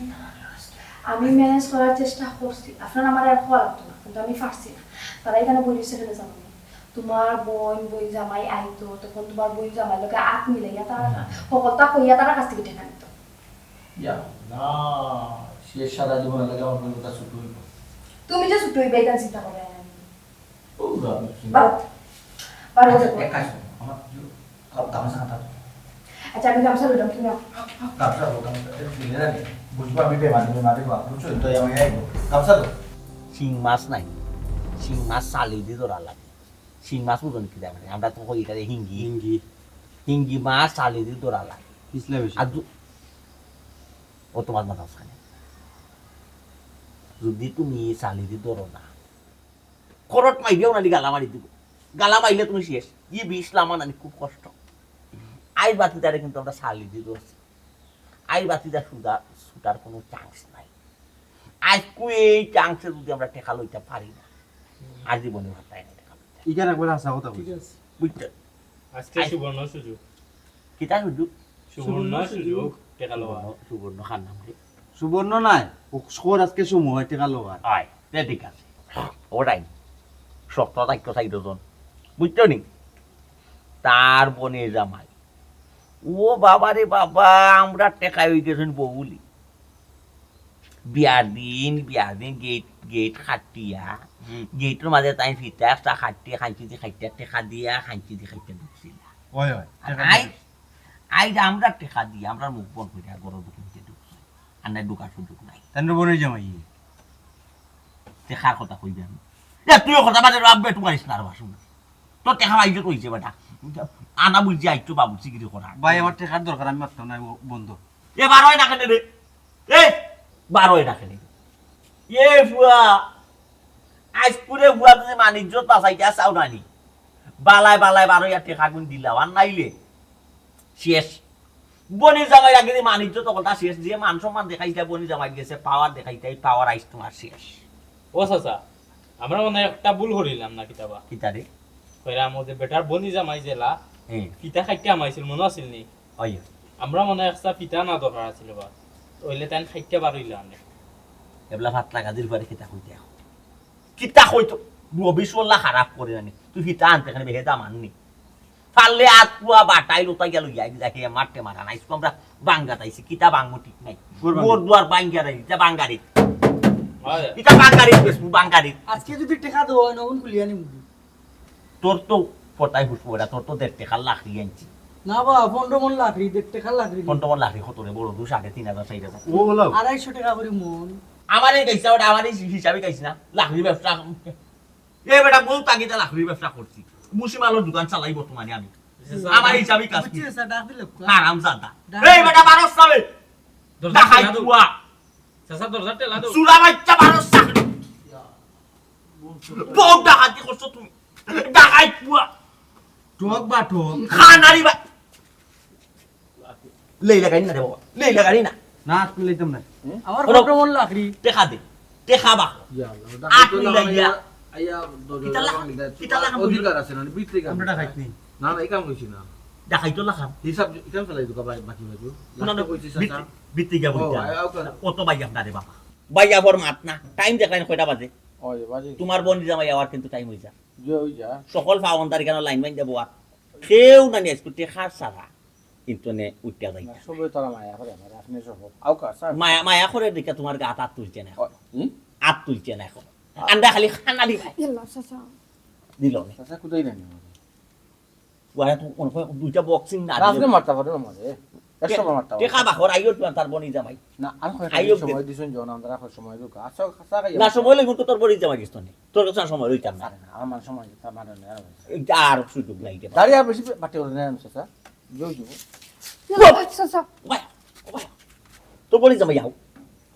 আমি ম্যানেজ করার চেষ্টা করছি, আপনার আমার আর খোয়া লাগতো না, কিন্তু আমি পারছি না। তারা এখানে বই রয়েছে ফেলে যাবো না। তোমার বইন, বইন জামাই আইতো, তখন তোমার বইন জামাই লোকে আত মিলাইয়া তারা হুম। হকলতা কইয়া তারা কাছ থেকে টেকা নিত। ইয়া আল্লাহ, সে সারা জীবন লাগে আমার বইন কথা ছুট হইব। তুমি যে ছুট হইবে, এটা চিন্তা করবে না। ও, বাবা, বাবা, বাবা, আচ্ছা, বাবা। এক কাজ করো, আমার যে গা-, গামছা কাটা দাও। আচ্ছা, আমি গামছা লইলাম, তুমি আও। গামছা দাও, গামছা, এটা দিলে না রে। বুঝবো আমি বেমারি, বেমারি বাপ, বুঝছো? তো আমি আইবো। গামছা দাও। শিং মাছ নাই, শিং মাছ চালি দি ধরা লাগে। শিং মাছ বুঝো নি কিতা মানে? আমরা তো কই এটারে হিঙ্গি। হিঙ্গি। হিঙ্গি মাছ চালি দি ধরা লাগে। ইসলামে আর দু-, ও তোমার মাথা আছে কেনে? যদি তুমি চালিদি ধরো না, খরট মাইরিয়াও নানি গালা মারি দিব। গালা মাইলে তুমি শেষ। ই বিষ লামা নানি খুব কষ্ট। আইজ বাতিদারে কিন্তু আমরা চালিদি ধরছি। আইজ বাতিদার সুদা ছুটার কোনো চান্স নাই। আইজকু এই চান্সে যদি আমরা টেকা লইতে পারি না, আর জীবনে ভাবতাই না টেকা লইতে। ইখান একবার হাছা কথা ঠিক কইছো। আছে। বুঝছো? আজকে আই- সুবর্ণ সুযোগ। কিতা সুযোগ? সুবর্ণ সুবর্ণ সুযোগ। সুযোগ টেকা লওয়া। সুবর্ণ, সুবর্ণ খান নাম রে। সুবর্ণ নাই, ও স্কোর আজকে সময় টেকা লওয়ার। আয়, তে ঠিক আছে। ওটাই। সপ্তাহ থাকতো চাইরো জন। বুঝছো নি? তার বনে জামাই। ও বাবা রে বাবা, আমরা টেকা হয়ে গেছেন বউলি। বিয়ার দিন, বিয়ার দিন গেট, গেট খাটিয়া, হুম। গেটর মাঝে তাই ফিতা একটা খাটিয়া, খাইতে দি খাইতে টেকা দিয়া, খাইতে দি খাইতে ঢুকছিল। ওই, ওই, আর টেকা আই, দিয়া। আই যে আমরা টেকা দিয়া, আমরা মুখ বন্ধ করিয়া গরু ঢুকিতে ঢুকছি। আর নাই ঢুকার সুযোগ নাই। তার বনে জামাই। টেকার কথা কইবে আমি। এ, তুইও কথা বাদে রাখবে, একটু মারিস না আর বাসন। তোর টেকা পাইছে তো হইছে বেটা। আনা বুঝছি আইতো বাবু সিগিরি করা। ভাই, আমার টেকার দরকার, আমি মারতাম না, ও বন্ধ। এ বার হয় না কেনে রে? এ বার হয় না কেনে? এ ফুয়া, আইজকুরে ফুয়া তুমি মানিজ্য বাঁচাইতে চাও নানি? বালায় বালায় বারো ইয়া টেকা গুণ দিলাও, আর নাইলে শেষ। বনি জামাই আগে যে মানিজ্য তো কথা শেষ, যে মান সম্মান দেখাইতে বনি জামাই গেছে, পাওয়ার দেখাইতে, এই পাওয়ার আইজ তোমার শেষ। ও চাচা, আমরা মনে হয় একটা ভুল করিলাম না কিতাবা? কিতা রে? কইরা আমাদের বেটার বনি জামাই জেলা, হুম। ফিতা খাইতে আমাইছিল, মনে আছিল নি? অয়। আমরা মনে হয় একটা ফিতা না দরকার আছিল বা, ওইলে তাই খাইতে পারইলা অনেক। এবলা ফাতলা গাদির পরে কিতা কইতে এখন? কিতা কইতো? রবিশ ওল্লা খারাপ করে জানি। তুই ফিতা আনতে এখানে বেহেদা মাননি। পারলে আত পুয়া বাটাই লোতা গেল ইয়া, ইয়া, ইয়া, মারতে মারা নাই। আমরা বাঙ্গা তাইছি, কিতা বাঙ্গো ঠিক নাই। কুরবানি। মোর দুয়ার বাঙ্গা নাই, ইটা বাঙ্গারি। হয়। ইটা বাঙ্গারি, বেশ, বাঙ্গারি। আজকে যদি টেকা দেওয়া হয়, নগুন খুলিয়া নিমু। তোর তো পটাই হুশ পড়া, তোর তো দেড় টেকার লাকড়ি আনছি। না বা, পনেরো মন লাকড়ি, দেড় টেকার লাকড়ি। পনেরো মন লাকড়ি কত রে, বড় দু সাড়ে তিন হাজার, চার হাজার। ও বলো। আড়াইশো টেকা করি মন। আমার এই গাইছা ওটা, আমার এই হিসাবে গাইছ না, লাকড়ি ব্যবসা। এ বেটা, বউ তাগিদে লাকড়ি ব্যবসা করছি। মুসিমালোর দোকান চালাই বর্তমানে আমি। আমার হিসাবে কাজ কি? বুঝছি, স্যার, ডাক দিলে। হারাম জাদা। ডাক এই দিলে। বেটা, বারো সালে। দরজা ডাকাই ঠেলা দাও। পুয়া। চাচা, দরজা ঠেলা দাও। চুরা বাচ্চা, বারো সালে। বউ ডাকাতি করছো তুমি। ডাকাই পুয়া। ঠক বা ঠক। খানারি বা। লেই লাগাই না রে বাবা, লেই লাগাই না। না, আজকে লইতাম না। আমার শোনো, কত মন লাকড়ি? টেকা দে, টেকা বা। ইয়া আল্লাহ, আট ডাকাইতো মিল লাগাইয়া। আইয়া, আইয়া, দরজা কিতা লাগাই লাগান? দে। কিতা লাগান? অধিকার আছে না, ভিতরে গেল। আমরা ডাকাইত নি। না, না, এই কাম কইছি না। ডাকাইতো লাগান। হিসাব, এখান ফেলাই দোকা বাকি বাকি। না, না, লাস্টে কইছি, ভিত-, চাচা। ভিতরে গিয়া ও, বইতা। আইয়া, ওখানে। অত ভাই আপনারে বাবা। ভাই আবার মাত না। টাইম দেখলেন কয়টা বাজে? ওই, বাজে। তোমার বনি জামাই আওয়ার কিন্তু টাইম হইছে। যে ওই যা। সকল ফাওয়ান্দার এখানে লাইন মাইন দেবো আর। কেউ না নিয়ে আজকে টেকা ছাড়া। কিন্তু নে উঠতে যাই না, না। সবে তারা মায়া করে, আমার আপনি সব। আও কা, স্যার। মায়া, মায়া করে দেখে তোমার গা হাত তুলছে না এখন। ও, হুম? হাত তুলছে না এখন। আ- আন্দা খালি খানা দিবা। ইল্লা, চাচা। দিল না। চাচা, কোথায় নেন আমাকে? ওরা তো মনে হয় দুইটা বক্সিং না দিলে আজকে মারতে পারবে আমারে। একশো বার মারতে পারবে। টেকা বাখর আইও তোমার তার বনি জামাই। না, আর হয় আইও সময় দিছুন জন, আমরা হয় সময় দুকা। আচ্ছা, চাচা, খাই না, সময় লাগবে তো তোর বনি জামাই দিছ না। তোর কাছে আর সময় রইতাম না। আরে না, আমার মানে সময় দিতে আমার নেই, আর হয়েছে। এটা আর সুযোগ নাই রে বাবা। দাঁড়িয়ে আর বেশি বাটে ওরে নেন, চাচা। জয় দিব। ইয়া, চাচা। ওই, ওই। তো বলি জামাই যাও।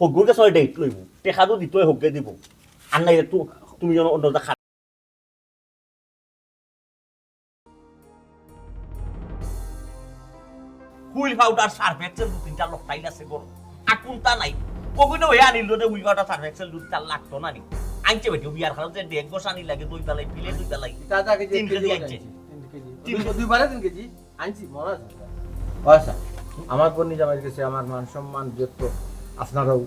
হগুর কাছে ডেট লইব। টেকা তো দিতে হগুরে দিব। আর নাই তো তুমি যেন অন্য খা-, হুইল পাউডার, সার্ফ এক্সেল দু তিনটা লকটাইল আছে গরো। আর কোনটা নাই? ওগুলো হয়ে আনিল রে, হুইল পাউডার, সার্ফ এক্সেল দু তিনটা লাগতো না নি? আনছে বেটি, বিয়ার খালো যে ডেক গোসানি লাগে, দুই বেলাই, পিলে দুই বেলাই। দাদা, কেজি, তিন কেজি কেজি আনছে। আনছে। তিন কেজি। তিন দুই-, কেজি। দুইবারে তিন কেজি? আনছি, মনে আছে, স্যার। ও, স্যার, আমার বনি জামাইর কাছে আমার মান সম্মান যত আপনারাও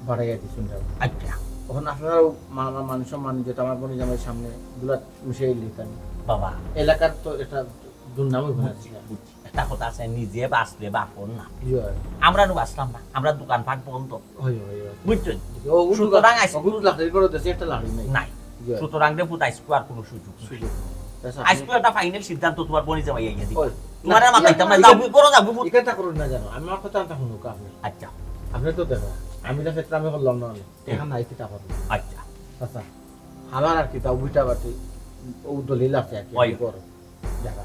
বাড়াইয়া দিচ্ছেন, স্যার। আচ্ছা। এখন আপনারাও মা-, আমার মান সম্মান যত আমার বনি জামাইয়ের সামনে দুলাত মিশাই লিখান। বাবা। এলাকার তো একটা দুর্নামই হয়ে আছে, স্যার। বুঝছি। একটা কথা আছে, নিজে বাঁচলে বাপর না। জি, হয়। আমরা নু বাঁচলাম না, আমরা দোকানপাট বন্ধ। হয়, হয়, হয়। বুঝছেন? ও, ও সুতরাং দোকান, আইস-, ও, লাকড়ি করে দেশে একটা লাকড়ি নাই। নাই। জি। সুতরাং রে পুত, আইসকু আর কোনো সুযোগ নাই। সুযোগ নাই। আচ্ছা, আইসকু আপনি একটা ফাইনাল সিদ্ধান্ত তোমার বনি জামাই আইয়া দিব। ওই, তোমার না, আর মাথায় না, না, না, যাও, করো, যাও, বুঝ- এখানটা করুন না জানো, আমার কথা আনতে শুনুক আপনি। আচ্ছা। আপনি তো দেখো, আমি যা ক্ষেত্রে আমি করলাম না, আমি। হুম। এখন নাই কিতা করবো। আচ্ছা। আচ্ছা, আমার আর কি তাও বুঝতে পারছি, ও দলিল আছে আর কি, ওই। আমি করো। জায়গা।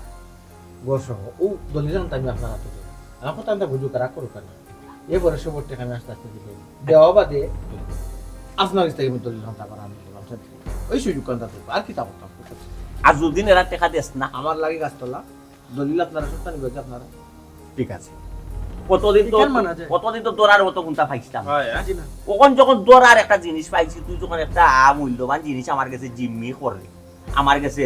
গোর সহ, ও দলিল আনতে আমি আপনার হাতে দেবো। আমার কথা আনতে বুঝুক, রাগ করুক না। এরপরে সবর টেকা আমি আস্তে আস্তে দিলাম। দেওয়া বাদে আপনার কাছ থাকি আমি দলিল খান আবার আনি দিলাম। ওই সুযোগ খান থাকবে, আর কিতা করতাম? আর যুদি এরা টেকা দেস না, আমার লাগি গাছতলা, দলিল আপনারা সব নিবে আপনারা। ঠিক আছে। কতদিন তো এখান মানা যায়। কতদিন তো দরার মতো কুন্তা পাইছিলাম। হয়, হ্যাঁ? জি না। অখন যখন দরার একটা জিনিস পাইছি, তুই যখন একটা মূল্যবান জিনিস আমার গেছে জিম্মি কররে, আমার গেছে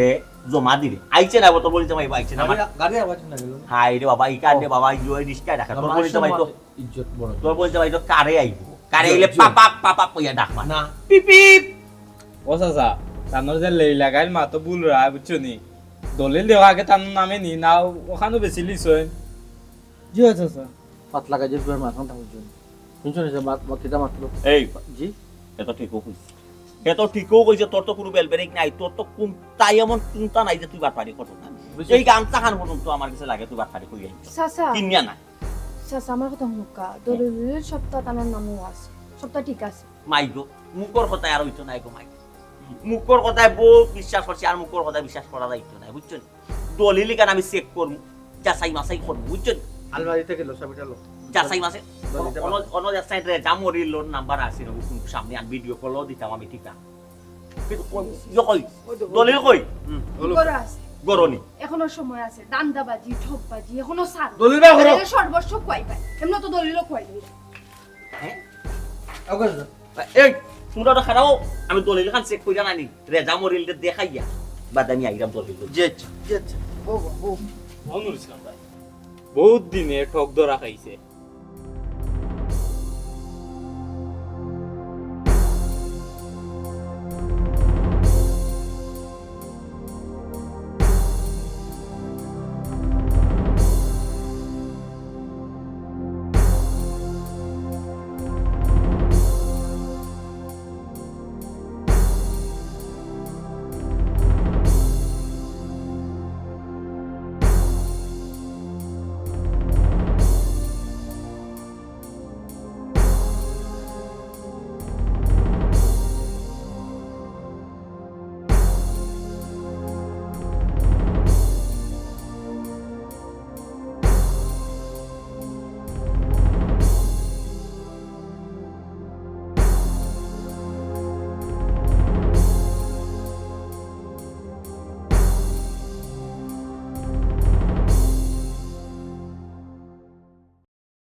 জমা দিরে, আইছে না? তোর বলিতে ভাই আইছে না আমার। গাড়ি, গাড়ি আওয়াজ না গেল। হায় রে বাবা, ই কাণ্ডে বাবা, ইয়ে রিস্কায় রাখে। তোর বলিতে ভাই তো ইজ্জত বড়। তোর বলিতে ভাই তো কারে আইবো, কারে জি, আইলে জি। পাপা পাপা কইয়া ডাকবা। না। পিপ পিপ। ও চাচা, তানর যে লেই লাগাইল মা তো ভুল রায়, বুঝছো নি? দলিল দেওয়া আগে তার নামে নি, না ওখানে বেশি লিস হয়। জি হয় চাচা। পাতলা কাজে তোমার মাথা মাথা বুঝছো। শুনছো না যে মাত-, মাত-, কিতা মাতলো? এই, জি। এ তো ঠিকও কইছে, এ তো ঠিকও কইছে। তোর তো কোনো বেলবেরিক নাই, তোর তো কুন্তাই এমন কুন্তা নাই যে তুই বাটপারি করছ না। বুঝছো? এই গামছা খান পর্যন্ত আমার গেছে লাগে তুই বাটপারি করি আইছ। চাচা, কিনিয়া না। চাচা, আমার কথা হুনুক্কা, দলিল সবটা তানর নামও আছে, সবটা ঠিক আছে। মাই গো, মুখর কথায় আর হইতো নাই গো মাই। মুখর কথায় বহুত বিশ্বাস করছি, আর মুখর কথায় বিশ্বাস করা যাইতো না, বুঝছো নি? দলিল ইখান আমি চেক করমু, যাচাই মাচাই করমু, বুঝছো নি? আলমারিতে গেল, চাবিটা লো। যাচাই মাচাই, দলিলটা অন্য, অন্য যাচাই রেজা মরির লোন নাম্বার আছে না, ওখান সামনে আমি ভিডিও কলও দিতাম আমি, ঠিক আছে? কিন্তু কোন, ইয়ে কই? দলিল কই? হুম, কি বলো। করা আছে? গরনি। এখনো সময় আছে, দান্দাবাজি, ঠকবাজি, এখনো সার। দলিল বার করো। তাহলে সর্বস্ব খুয়াই পায়, এমনি তো দলিলও খুয়াই দিবে। হ্যাঁ? ওকে, স্যার। এই, তোমরা তো খারাপ, আমি দলিল খান চেক করিয়া আনি, রেজা মরিল দেখাইয়া, বাদে আমি আইরাম দলিল। জি, আচ্ছা, জি, আচ্ছা। ও, ও। বন্ধ করিস কেন ভাই? বহুত দিনে ঠক ধরা খাইছে,